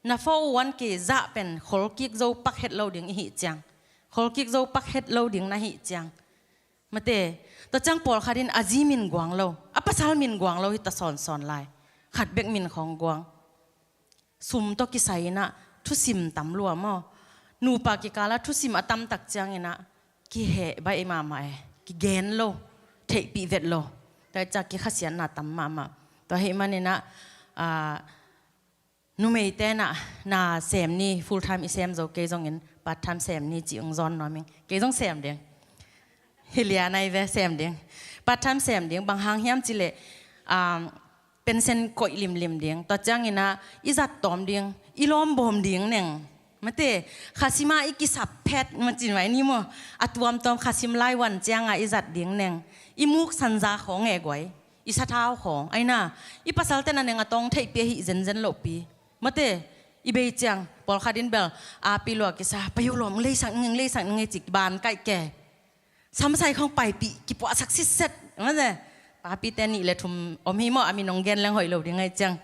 na four oh one K zah pen kholkik zo pak het lo ding i hih ciang, kholkik zo pak het lo ding na hih ciang. Mate, tua ciang pawlkhat in a zi min guang lo, a pasal min guang lo hi ta sawnsawn lai. Khat bek min khawng guang. Sum tawh kisai in ah thusim tam lua maw. Nupa kikal ah thusim a tam tak ciangin ah kiheh baih mahmah e, kigen lo, theihpih vet lo. Tua hi ciang kikhasiatna tam mahmah. Tua ahih manin ah, a, numeite in ah na sem ni, full time i sem zo kei zongin part time sem ni cih hong zawn nuam ing. Kei zong sem ding. Hi lian ahi ve, sem ding. Part time sem ding, bang hang hiam cih leh, um, pension koih limlim ding. Tua ciangin ah i zat tawm ding, i lawmbawm ding neng. Mate, khasim ah i kisap phet, ma cin mai ni maw. A tuamtuam khasim lai wan ciang ah i zat ding neng. I muk sanza khawng e guai, i sathau khawng. Ahi na, i pasal ten a neng a tawng theihpih ahih zenzen lohpi. Mate, i bei ciang, pawlkhat in bel, a pi lua kisa, pai uh lawm, leisak ning, leisak ning e ci ban kaih ke. Samsai khawng paipih, kipuahsak sitset. Mate, papite nih le thum om hi maw, a min hong gen leng hoih lo ding ahih ciang.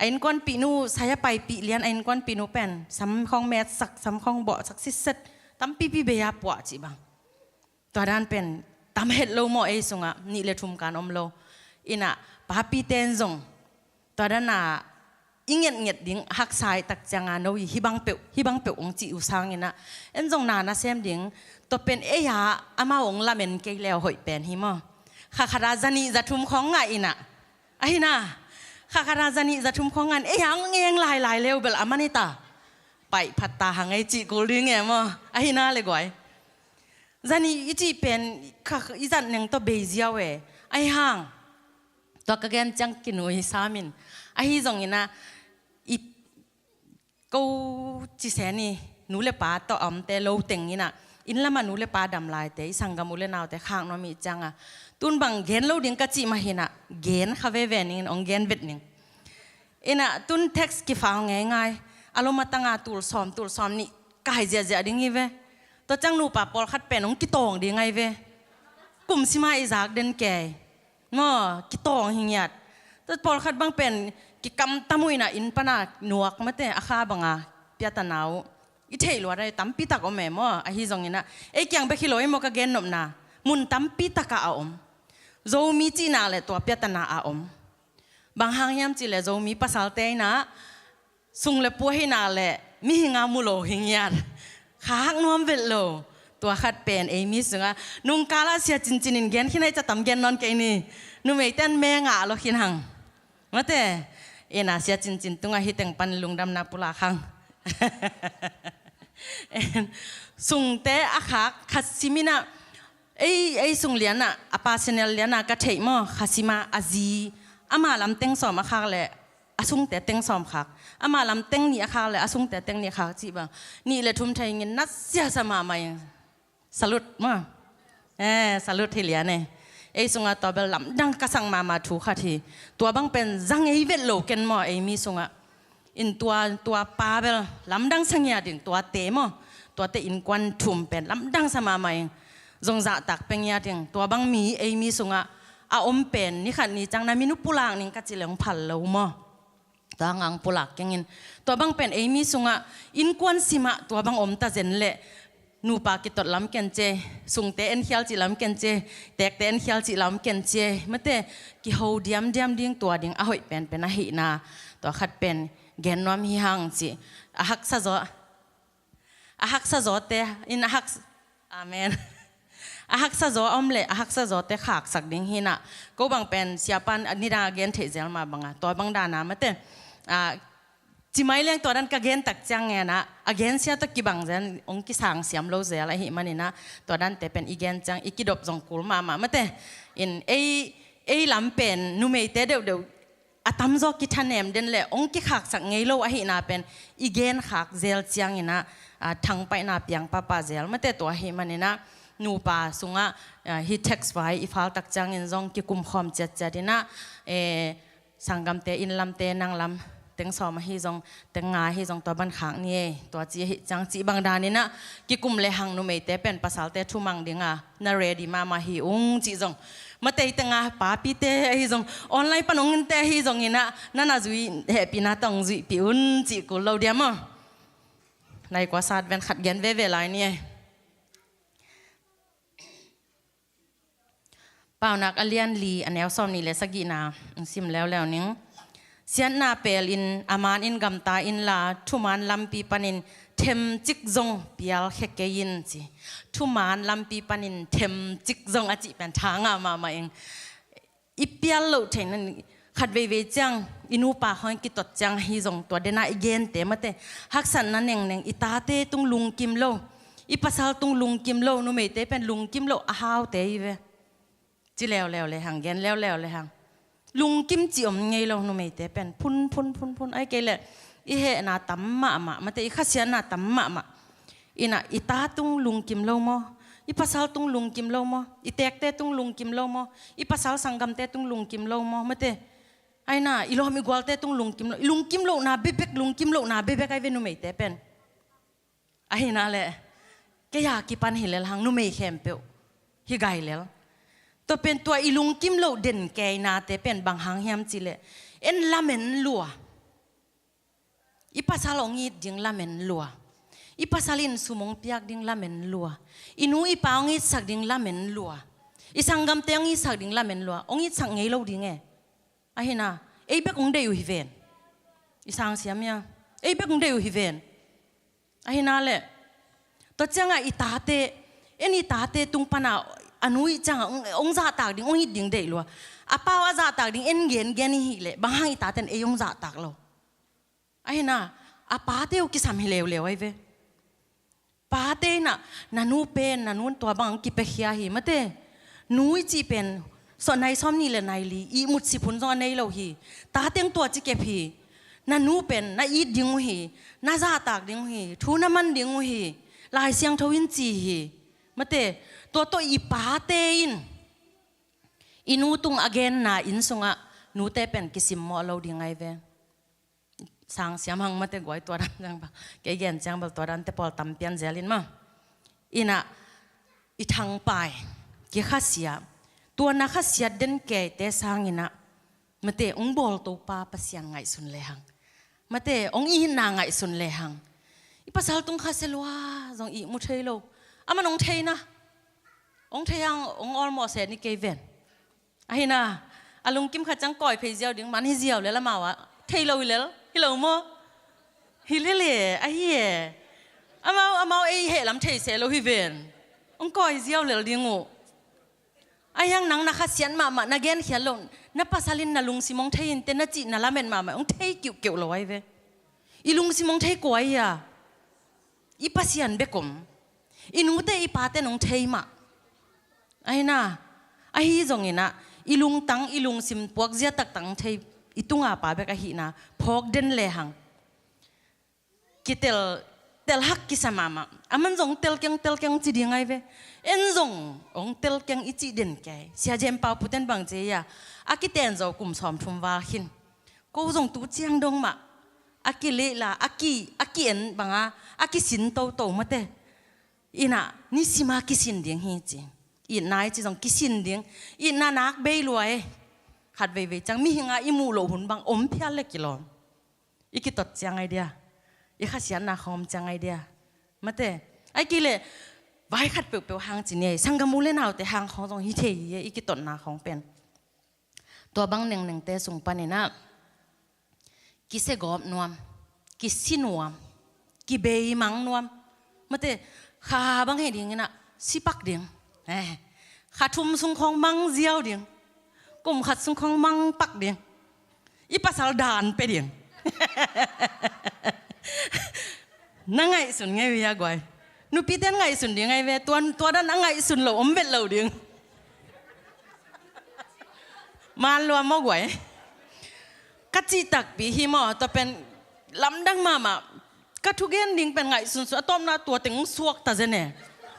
A innkuanpihnu sai a paipih lian, a innkuanpihnu pen sam khawng metsak, sam khawng bawhsak sitset. Tampipi bei a puah cih bang. Tua dan pen tam het lo maw, ei sungah nih le thum kan om lo. In ah papite in zong tua dan a i ngetnget ding haksa i tak ciang a, no i hih bang peuh, hih bang peuh hong cih uh sangin ah, en zong na na sem ding. Tua pen ei a amau hong lamen kei le uh hoih pen hi maw. Kha khat a za nih za thum khawng ngah in ah, ahi na, kha khat a za nih za thum khawng ngah in ei a hong eng lailai le uh bel a man hi ta. Paih phat ta hang ei cih kul ding e maw. Ahi na le guai. Za nih i cih pen kha, i zat neng tawh bei ziau e. Ahi hang, tua ka gen ciang kinui sam in. Ahi zongin ah, i ko ci se ni, nu le pa tawh a omte lo teng in ah, inn lam ah nu le pa dam laite, i sanggam u le naute khak nuam i hih ciang a, tun bang gen lo ding ka cih mah hi-in ah, gen kha veve ning in hong gen vet ning. In ah tun text kifal ngeingai, a lom a tang a tul sawm, tul sawm nih kai ziahziah ding hi ve. Tua ciang nupa pawlkhat pen hong kitawng ding ahi ve. Kum sim a i zak den kei. Maw, kitawng hi ngiat. Tua pawlkhat bang pen kikamtam uh in ah, inn pan a nuak mate, a kha bang a piatana uh. I theih luat ahi, tampi tak om e maw, ahi zongin ah. Ei kiang bek hi lo ei maw ka gen nopna. Mun tampi tak ah a om. Zomi cihna le tua piatana a om. Bang hang hiam cih leh Zomi pasalte in ah sung le pai ahih nak leh mihing a mu lo hi ngiat. Khak nuam vet lo. Tua khat pen ei mi sungah nungkal ah Sia Cincin in gen khin ahih ciang tam gen nawn kei ni. Numeite'n me ngah lo khin hang. Mate, in ah Sia Cincin tungah hih teng pan lungdamna pulak hang. Sungte a khak, khasim in ah, ei, ei sung lian ah, a personal lian ah ka theih maw, khasim a, a zi, ama lam teng sawm a khak leh a sungte teng sawm khak. Ama lam teng nih a khak leh a sungte teng nih khak cih bang. Nih le thum thei ing in, na siasa mahmah ing. Salute maw. Eh, salute hi lian e. Ei sungah tua bel lamdang ka sak mahmah thu khat hi. Tua bang pen za ngei vet lo ken maw, ei mi sungah. In tua, tua pa bel lamdang sa ngiat in, tuate maw. tuate innkuan thum pen lamdang sa mahmah ing. Zong zahtak peng ia ding. Tua bang mi, ei mi sungah a om pen, ni khat ni ciang na min uh pulak ning ka ci leng phal lo maw. Tua ngang pulak kengin. Tua bang pen ei mi sungah innkuan simah tua bang om ta zen leh nupa kitot lam ken cia, sungte enkhial cih lam ken cia, tekte enkhial cih lam ken cia. Mate, kiho diamdiam ding tua ding a hoih penpen ahihna. Tua khat pen gen nuam hi hang ci. A haksa zaw, a haksa zawte in a hak, amen. A haksa zaw a om leh a haksa zawte khaksak ding hi nah. Ko bang pen siapa in nidang a gen theih zel mah banga tua bang dana mate. A, ci mai leng tua dan ka gen tak ciang ngen ah a gensia tawh kibang zen hong kisang siam lo zel ahih manin ah, tua dante pen i gen ciang i kidop zong kul mahmah mate. In ei, ei lam pen numeite deuhdeuh a tamzaw kithanem den leh hong kikhaksak ngei lo ahihna pen i genkhak zel ciangin ah, a, thangpaihna piang pahpah zel mate. Tua ahih manin ah nupa sungah, a, hih text vai i phal tak ciangin zong kikumkhawm ciatciat in ah, e, sanggamte, inn lamte, nang lam teng sawm ahi zong, teng nga ahi zong tua ban khak ni ei, tua ci ahi ciang cih bang danin ah kikum lehang numeite pen pasalte thumang dinga na ready mahmah hi ung cih zong. Matei tenga papite ahi zong, online pan ong innte ahi zongin ah na na zui hehpihna tawh ong zuihpih un cih kul lo dia maw. Nai kua sat ven khat gen veve lai ni ei. Paunak a lian li a neu sawm nih le sagihna ong sim leuleu ning. Siatna pelin a man in gamta inla thuman lampi panin themcik zong pialkhia kei in ci. Thuman lampi panin themcik zong a cih pen tha ngah mahmah ing. I pial loh theihna khat veivei ciang i nupa khawng kitot ciang ahi zong tua dena i gente mate. Haksatna nengneng i tate tung lungkim lo, i pasal tung lungkim lo, numeite pen lungkim lo a haute hi ve. Ci leuleu lehang, gen leuleu lehang. Lungkim ci om ngei lo numeite pen phun phun phun phun ai kei leh i hehna tam mahmah mate, i khasiatna tam mahmah. Inah i ta tung lungkim lo maw? I pasal tung lungkim lo maw? I tekte tung lungkim lo maw? I pasal sanggamte tung lungkim lo maw? Mate. Aina i lawm i gualte tung lungkim lo, i lungkim lohna bebek, lungkim lohna bebek ai ve numeite pen. Ahina leh kei a kipan hi lel hang numei khempeuh hi gai lel. Tua pen tua i lungkim loh den keinate pen bang hang hiam cih leh en lamen lua. I pasal hong it ding lamen lua. I pasal in sum hong piak ding lamen lua. I nu i pa hong itsak ding lamen lua. I sanggamte hong itsak ding lamen lua. Hong itsak ngei lo ding e. Ahina ei bek hong deih uh hi ven. I sang siam ia ei bek hong deih uh hi ven. Ahina leh tua ciangah i tate, en i tate tung pana a nu i ciangah hong, hong zahtak ding, hong it ding deih lua. A pau a zahtak ding en gengen i hih leh bang hang i taten ei hong zahtak lo. Ahina a pate uh kisam hi leuleu ai ve. Pate inah na nu pen na nun tua bang kipiakhia hi mate. Nu i cih pen sawh nai sawm nih le nai li ihmut sip hun zong a nei lo hi. Tateng tua ci kep hi. Na nu pen na it ding uh hi. Na zahtak ding uh hi. Thu na man ding uh hi. Lai Siangtho in ci hi. Mate, tua tawh i pate in i nu tung a genna inn sungah nute pen kisimmawh lo ding ai ve. Sang siam hang mate guai tua dan ciang bal. Kei gen ciang bal tua dante pawl tam pian zelin maw. Inah i thangpai kikhasia. Tua na khasiat den keite sanginah mate hong bawl Topa Pasian ngaihsun lehang. Mate hong itna ngaihsun lehang. I pasal tung khasia lua zong ihmu thei lo. Aman hong theina. Hong thei hang hong awlmawh se ni kei ven. Ahina a lungkim khat ciang kawi phei ziau ding man hi ziau lel amau ah thei lo hi lel hi lo maw? Hi lel e ahi e. Amau amau ei hehlam thei se lo hi ven. Hong kawi ziau lel ding uh. Ahiang nang na khasiat mahmah na genkhiat loh na pasal in na lungsim hong thei in te na cih na lamen mahmah hong thei kiuhkeuh lo ai ve. I lungsim hong thei kua ai a? I Pasian bek om. I nute i pate nong thei mah. Ahina ahi zonginah i lungtang i lungsim puakzia taktak thei i tunga pa bek ahihna phawk den lehang. Kitel, telhak kisa mahmah. Aman zong telkeng telkeng ci ding ai ve. En zong hong telkeng i cih den kei. Sia Jem Pau puten bang ci a, a kiten zo kum sawm thum val khin. Ko zong tu ciang dong mah a kilehla a ki, a ki-en banga a kisin toto mate. Inn ah nisima kisin ding hi ci. Itna i ci zong kisin ding. Itna nak bei lua e. Khat veivei ciang mihing a i muh loh hun bang om phial le kilawm. I kitot ciang ai dia, i khasiatna khawng om ciang ai dia. Mate, ai kei le vai khat peuhpeuh hang ci ni ei, sanggam u le naute hang khawng zong hi thei hi e, i kitotna khawng pen. Tua bang nengnengte sung panin ah kisiagawp nuam, kisi nuam, kibeimang nuam. Mate, kha bang hi dingin ah sipak ding. Eh, kha thum sung khawng mang ziau ding. Kum khat sung khawng mang pak ding. I pasal dan pe ding. Na ngaihsun ngei uh hia guai? Nupite ngaihsun ding ai ve, tua, tua dan a ngaihsun lo om vet lo ding. Man lua maw guai? Ka cih takpi hi maw, tua pen lamdang mahmah. Ka thugen ding pen ngaihsunsun, a tawpna tua teng suak ta zen e.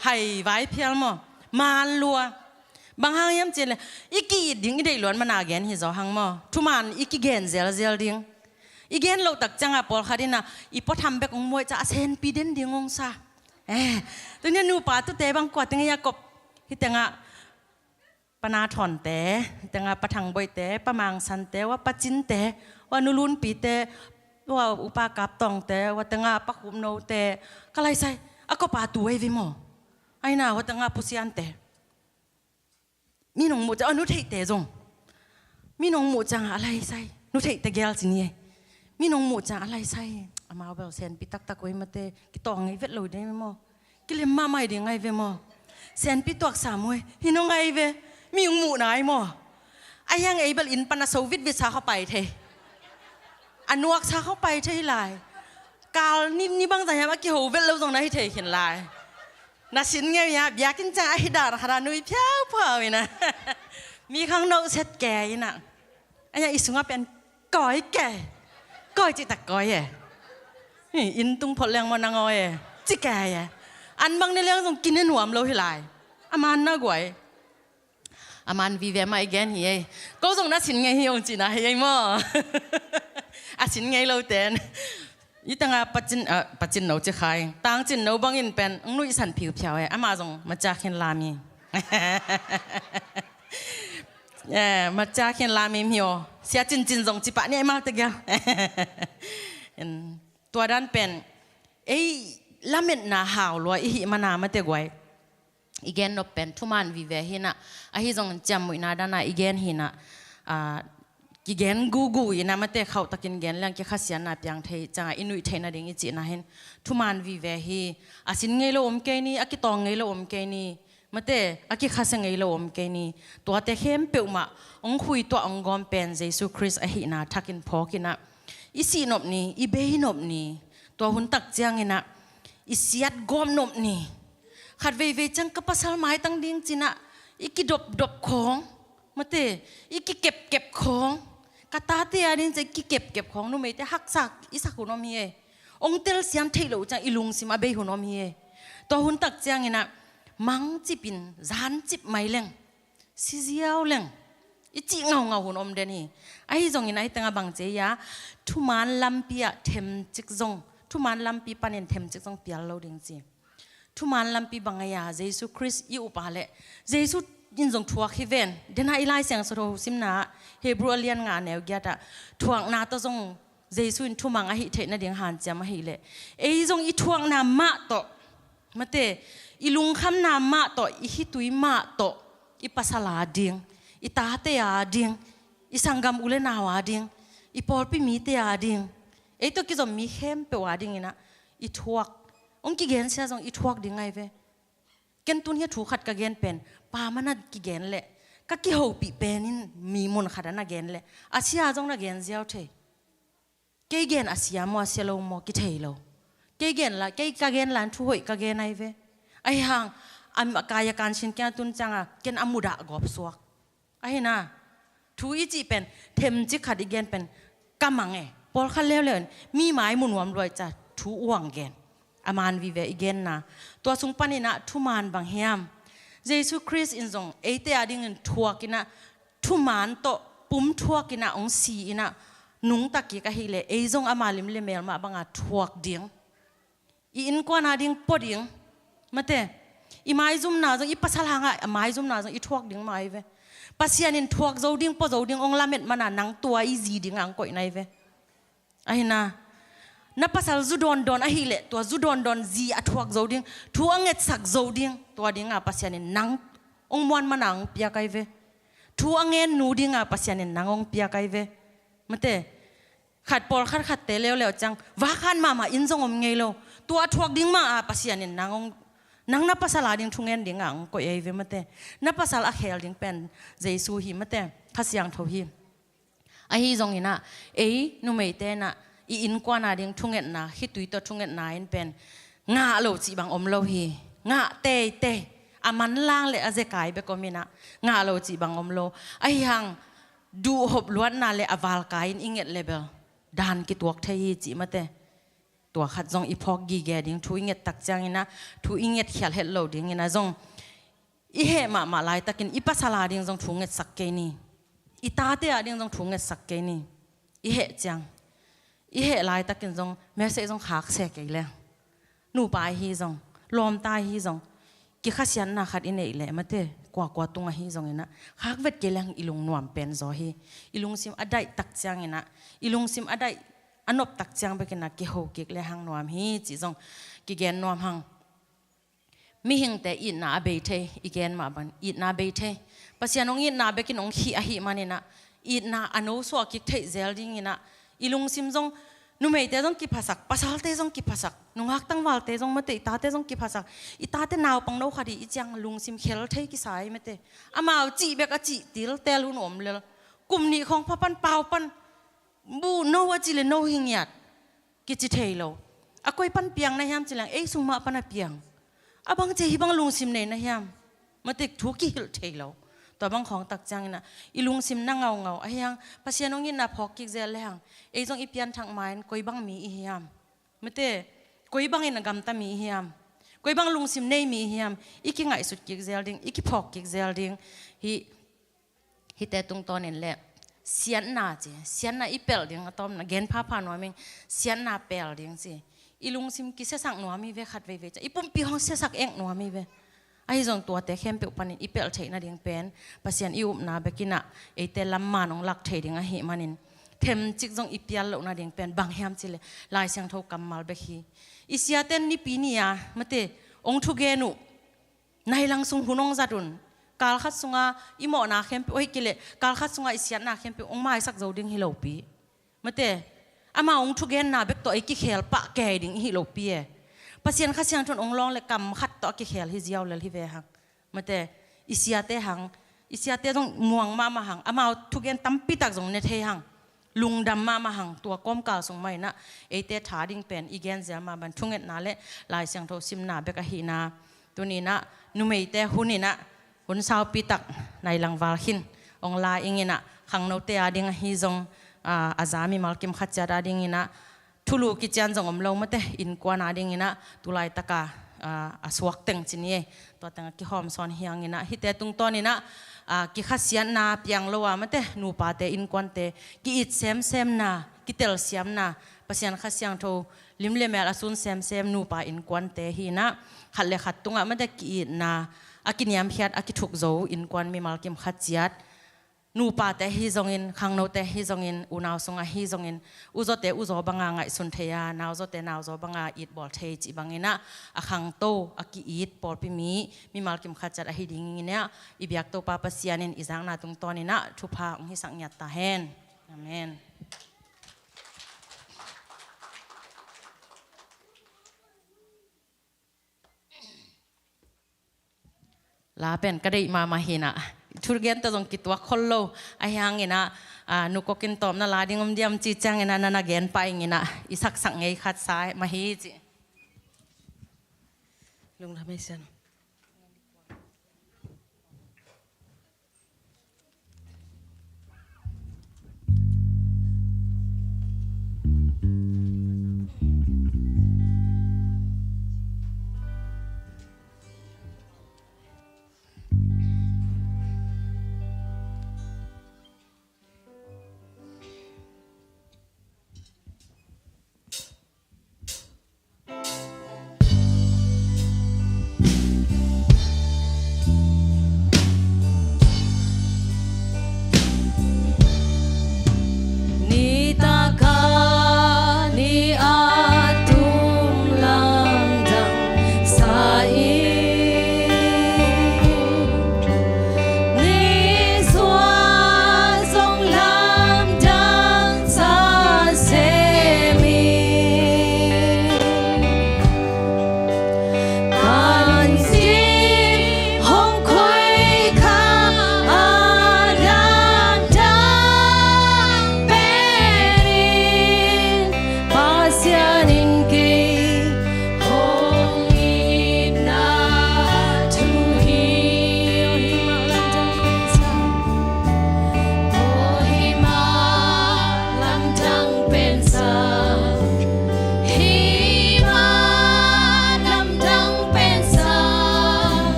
Hai vai phial maw? Man lua. Bang hang hiam cih le, i ki-it ding i deih luat mana gen hi zaw hang maw? Thuman i kigen zelzel ding. I gen loh tak ciangah pawlkhat in ah i puatham bek hong muai ca a senpi den ding hong sa. Eh, tuni a nupa tute bang kua teng i a kop. Hi tengah Pa Na Thawnte, hi tengah Pa Thang Boihte, Pa Mang Sante, wa Pa Cinte, wa Nu Lunpite, wa Upa Kap Tawngte, wa tengah Pa Khup Note, ka laisai, a kopa tu ei ve maw? Aina, wa tengah Pu Siante. Mi nong muh ciang, a Nu Theihte zong. Mi nong muh ciang a laisai, Nu Theihte gel ci ni ei. Mi nong muh ciang a laisai, amau bel senpi taktak uh ei mate, kitawng ngei vet lo ding ei maw? Kilem mahmah ding ai ve maw? Senpi tuaksa maw ei? Hi nong ai ve. Mi ong muh nai maw? A hiang ei bel inn pan a so vitvit sa kha pai thei. A nuak sa kha pai thei lai. Kal ni, ni bang zah hiam a kiho vet lo zong na hi thei khin lai. Na sin ngei uh hia, biakinn ciang a hi dan khat a nui phiauphiau in ah. Mi khangno set ke in ah. A hiang i sungah pen koi ke. Koi cih tak koi e. Hi, inn tung phot leng maw nang aw e. Ci ke e. An bang ne leng zong kine nuam lo hi lai. A man na guai. A man vive mah i gen hi ei. Ko zong na sin ngei hi ong cihna hi ei maw? A sin ngei lo ten. I tengah Pa Cin, ah, Pa Cin No ci khai. Tang Cin No bangin pen, ng nuihsan phiuphiau e. Amah zong maca khin lami. Eh, maca khin lami mio. Sia Cin Cin zong ci pah ni ei maw tegel. En, tua dan pen. Ei lametna hau lua i hih mana mate guai. I gen nop pen thuman vive hi in ah, ahi zong ciammuihna dan a i gen hi in ah, ah, kigen gugu in ah mate khauh takin gen leng kikhasiatna piang thei ciangah i nuih theih nading i cihna hin thuman vive hi. A sin ngei lo om kei ni, a kitawng ngei lo om kei ni, mate a kikhase ngei lo om kei ni. Tuate khempeuh mah ong khui tuah ong gawm pen Jesu Khrist ahihna thakin phawk in ah i sih nop ni, i bei nop ni. Tua hun tak ciangin ah i siat gawp nop ni. Khat veivei ciang ka pasal maitang ding ci in ah i kidopdop khawng, mate i kikepkep khawng, ka tate a ding ci i kikepkep khawng, numeite haksa i sak hun om hi e. Ong telsiam theih loh ciang i lungsim a bei hun om hi e. Tua hun tak ciangin ah mangcip in zancip mai leng, si ziau leng, i cih ngaungau hun om den hi. Ahi zongin ahi tengah bang ci ei a, thuman lampi ah themcik zong, thuman lampi panin themcik zong pial lo ding ci. Thuman lampi bang ei a, Jesu Khrist i upa le Jesu in zong thuak hi ven. Den ah i Lai Siangtho simna ah, Hebrew a lian nga a neu giat ah, thuakna tawh zong Jesu in thumang ahih theih nading hanciam ahih leh, ei zong i thuakna mah tawh, mate, i lungkhamna mah tawh, i khitui mah tawh, i pasal a ding, i tate a ding, i sanggam u le nau a ding, i pawlpi mite a ding, ei tawh kizom mi khempeuh a dingin ah i thuak. Ong kigen sia zong i thuak ding ai ve. Ken tun hi a thu khat ka gen pen, pa man a kigen leh ka kihopih pen in mi mun khat a na gen leh a sia zong na gen ziau thei. Kei gen a sia maw, a sia lo maw, kithei lo. Kei gen la, kei ka gen la in thu hoih ka gen ai ve. Ahi hang, a, a kai a kan sin ken a tun ciang a, ken a mudah gawp suak. Ahi na, thu i cih pen, themcik khat i gen pen, ka mang e. Pawlkhat leuleu in, mi mai mu nuam luai ca, thu uang gen. A man vive i genna. Tua sung panin ah, thuman bang hiam? Jesu Khrist in zong, eite a dingin thuak in ah, thuman tawh pum thuak in ah hong si in ah nungta kik ahih leh ei zong ama lim le mel mah banga thuak ding. I innkuan a ding pua ding. Mate, i maizumna zong, i pasal hangah a maizumna zong i thuak ding mah ahi ve. Pasian in thuak zo ding, pua zo ding hong lamet mana nang tua i zi dingah hong koihna ahi ve. Ahina, na pasal zu dawndawn ahileh tua zu dawndawn zi a thuak zo ding, thu a ngetsak zo ding, tua dinga Pasian in nang hong muan mana hong piak ahi ve. Thu a ngen nu dinga Pasian in nang hong piak ahi ve. Mate, khat pawlkhat khatte leuleu ciang vakhan mahmah in zong om ngei lo. Tua a thuak ding mah a Pasian in nang hong, nang na pasal a ding thungen dingah hong koih ahi ve mate. Na pasal a khel ding pen Jesu hi mate, Kha Siangtho hi. Ahi zonginah ei numeite inah i innkuan a ding thungetna, khitui tawh thungetna in pen ngah lo cih bang om lo hi. Ngah teitei, a manlang le a zekai bek om inah ngah lo cih bang om lo. Ahi hang duhhop luatna le a valkai in i nget le bel dan kituak thei hi cih mate. Tua khat zong i phawk gige ding, thu i nget tak cianginah, thu i nget khial het lo dinginah zong i heh mahmah laitakin i pasal a ding zong thu ngetsak kei ni. I tate a ding zong thu ngetsak kei ni. I heh ciang, i heh laitakin zong message zong khakse kei leng, nupa ahi zong, lawmta ahi zong, kikhasiatna khat i neih leh mate, kuakua tung ahi zonginah khak vet kei leng i lungnuam pen zaw hi. I lungsim a daih tak cianginah, i lungsim a daih a nop tak ciang bekinah kiho kik le hang nuam hi cih zong kigen nuam hang. Mihingte itna a bei thei, i gen mah bang itna a bei thei. Pasian hong itna bekin hong khih ahih maninah itna a nosuah kik theih zel dinginah i lungsim zong, numeite zong kiphasak, pasalte zong kiphasak, nungak tangvalte zong mate, i tate zong kiphasak. I tate naupang no khat hi i ciang lungsim khel thei kisa hi mate. Amau cih bek a cih til tel hun om lel. Kum nih khawng pha pan pau pan bu no a ci le no hi ngiat kici thei lo. A koi pan piang na hiam ci leng ei sung mah pan a piang. A bang ci hih bang lungsim nei na hiam? Mate, thu kihilh thei lo. Tua bang khawng tak cianginah i lungsim na ngaungau ahi hang Pasian hong itna phawk kik zel le hang ei zong i pianthak ma-in koi bang mi i hiam? Mate, koi bangin a gamta mi i hiam? Koi bang lungsim nei mi i hiam? I kingaihsut kik zel ding, i kiphawk kik zel ding. Hih hihte tungtawnin le siatna ci, siatna i pelh ding a tawpna gen phapha nuam ing. Siatna pelh ding ci. I lungsim kisiasak nuam hi ve khat veivei ciang, i pumpi hong siasak ek nuam hi ve. Ahi zong tuate khempeuh panin i pelh theih nading pen Pasian i upna bekinah eite lam man hong lak thei ding ahih manin themcik zong i pial loh nading pen bang hiam ci le Lai Siangtho kammal bek hi. I siaten nipi ni-a mate hong thugen uh. Nailang sung hun hong zat un. Kal khat sunga i mawhna khempeuh hong hi kei leh kal khat sunga i siatna khempeuh hong maisak zo ding hi lopi. Mate, amau hong thugenna bek tawh ei kikhel pah kei ding i hi lopi e. Pasian Kha Siangtho in hong lawng le kam khat tawh a kikhel hi ziau lel hi ve hang. Mate, i siate hang, i siate zong muang mahmah hang, amau thugen tampitak zong ne thei hang. Lungdam mahmah hang. Tua kawmkal sung mah inah eite tha ding pen i gen zel mah bang thungetna le Lai Siangtho simna bek ahihna. Tuninah numeite huninah hun saupitak nai langval khin hong la inginah khangnote a ding ahi zong, a, a za mimal kim khat ciat a dinginah thulu kician zong om lo mate, innkuan a dinginah tulaitaka, a, a suak teng ci ni ei. Tua tengah kihawm sawn hi hanginah hihte tungtawninah, a, kikhasiatna piang lo a mate, nupate innkuante ki-it semsemna, kitelsiamna, Pasian Kha Siangtho lim le mel a sun semsem nupa innkuante hinah khat le khat tungah mate ki-itna a kiniamkhiat a kithuk zo innkuan mimal kim khat ciat. Nupate hi zongin, khangnote hi zongin, unau sungah hi zongin, uzawte uzaw banga ngaihsun thei a, nauzaw te nauzaw banga itbawl thei cih banginah a khangto, a ki-it pawlpi mi mimal kim khat ciat ahi dinginah i biak Topa Pasian in i zakna tungtawninah thupha hong hisak ngiat ta hen. Amen. La pen ka deih mahmah hinah, thugente zong kituak khol lo. Ahi hanginah, a, Nu Kok in tawpna la ding om diam ci cianginah na na gen pah inginah i saksak ngei khat sa mah hi ci. Lungdam ei sian.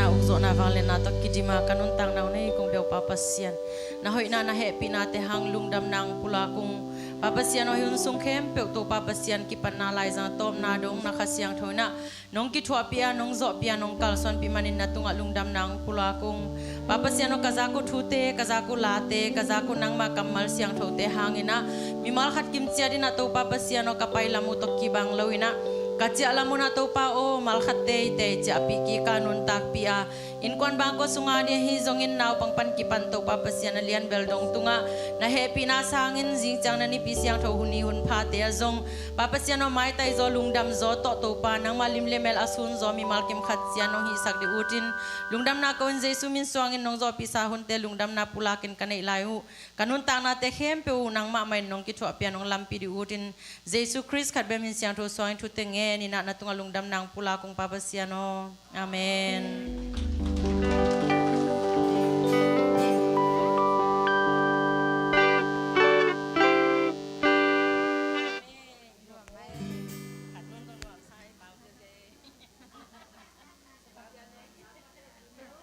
Na ukzawhna vangliatna tawh kidima ka nuntakna uh nei kong bia uh Pa Pasian, na hoihna na hehpihnate hang lungdamna hong pulak ung. Pa Pasian aw, hih hun sung khempeuh Topa Pasian kipatna laizang tawpna dong na Kha Siangtho in ah nong kithuahpih a, nong zawhpih a, nong kalsuanpih manin na tungah lungdamna hong pulak ung. Pa Pasian aw, ka zak uh thute, ka zak uh late, ka zak uh nangma kammal siangthote hangin ah mimal khat kimciat in ah Topa Pasian aw, ka pailam uh tawh kibang lo in ah ka ciahlam un ah Topa aw, malkhatte i tei ciahpih kik a, nuntakpih a, innkuan bangkua sunga ni ahi zongin naupang pan kipan Topa Pasian a lianbel dong tungah na hehpihna sangin zingciang na nipi siangtho hun i hun phate ah zong Pa Pasian aw, maitai zaw lungdam zaw tawh Topa nangma lim le mel a sun zaw mimal kim khat ciat nong hihsak dih utin lungdamna ko in Jesu min suangin nong zawhpihsa hunte lungdamna pulakin ka neih lai uh. Ka nuntaknate khempeuh uh nangmah mah in nong kithuahpih a nong lampih dih utin Jesu Khrist khat bek min siangtho suangin thute ngen in ah na tungah lungdamna hong pulak ung Pa Pasian aw. Amen.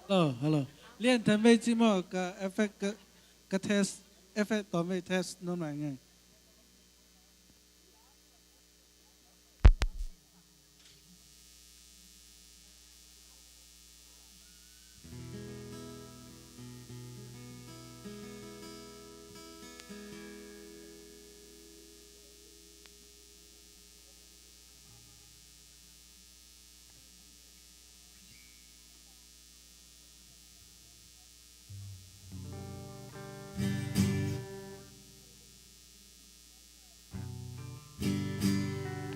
Hello, hello. Lian Tan Wei ci maw, ka effect, ka, ka test, effect tawm wei test nawn mai ngei.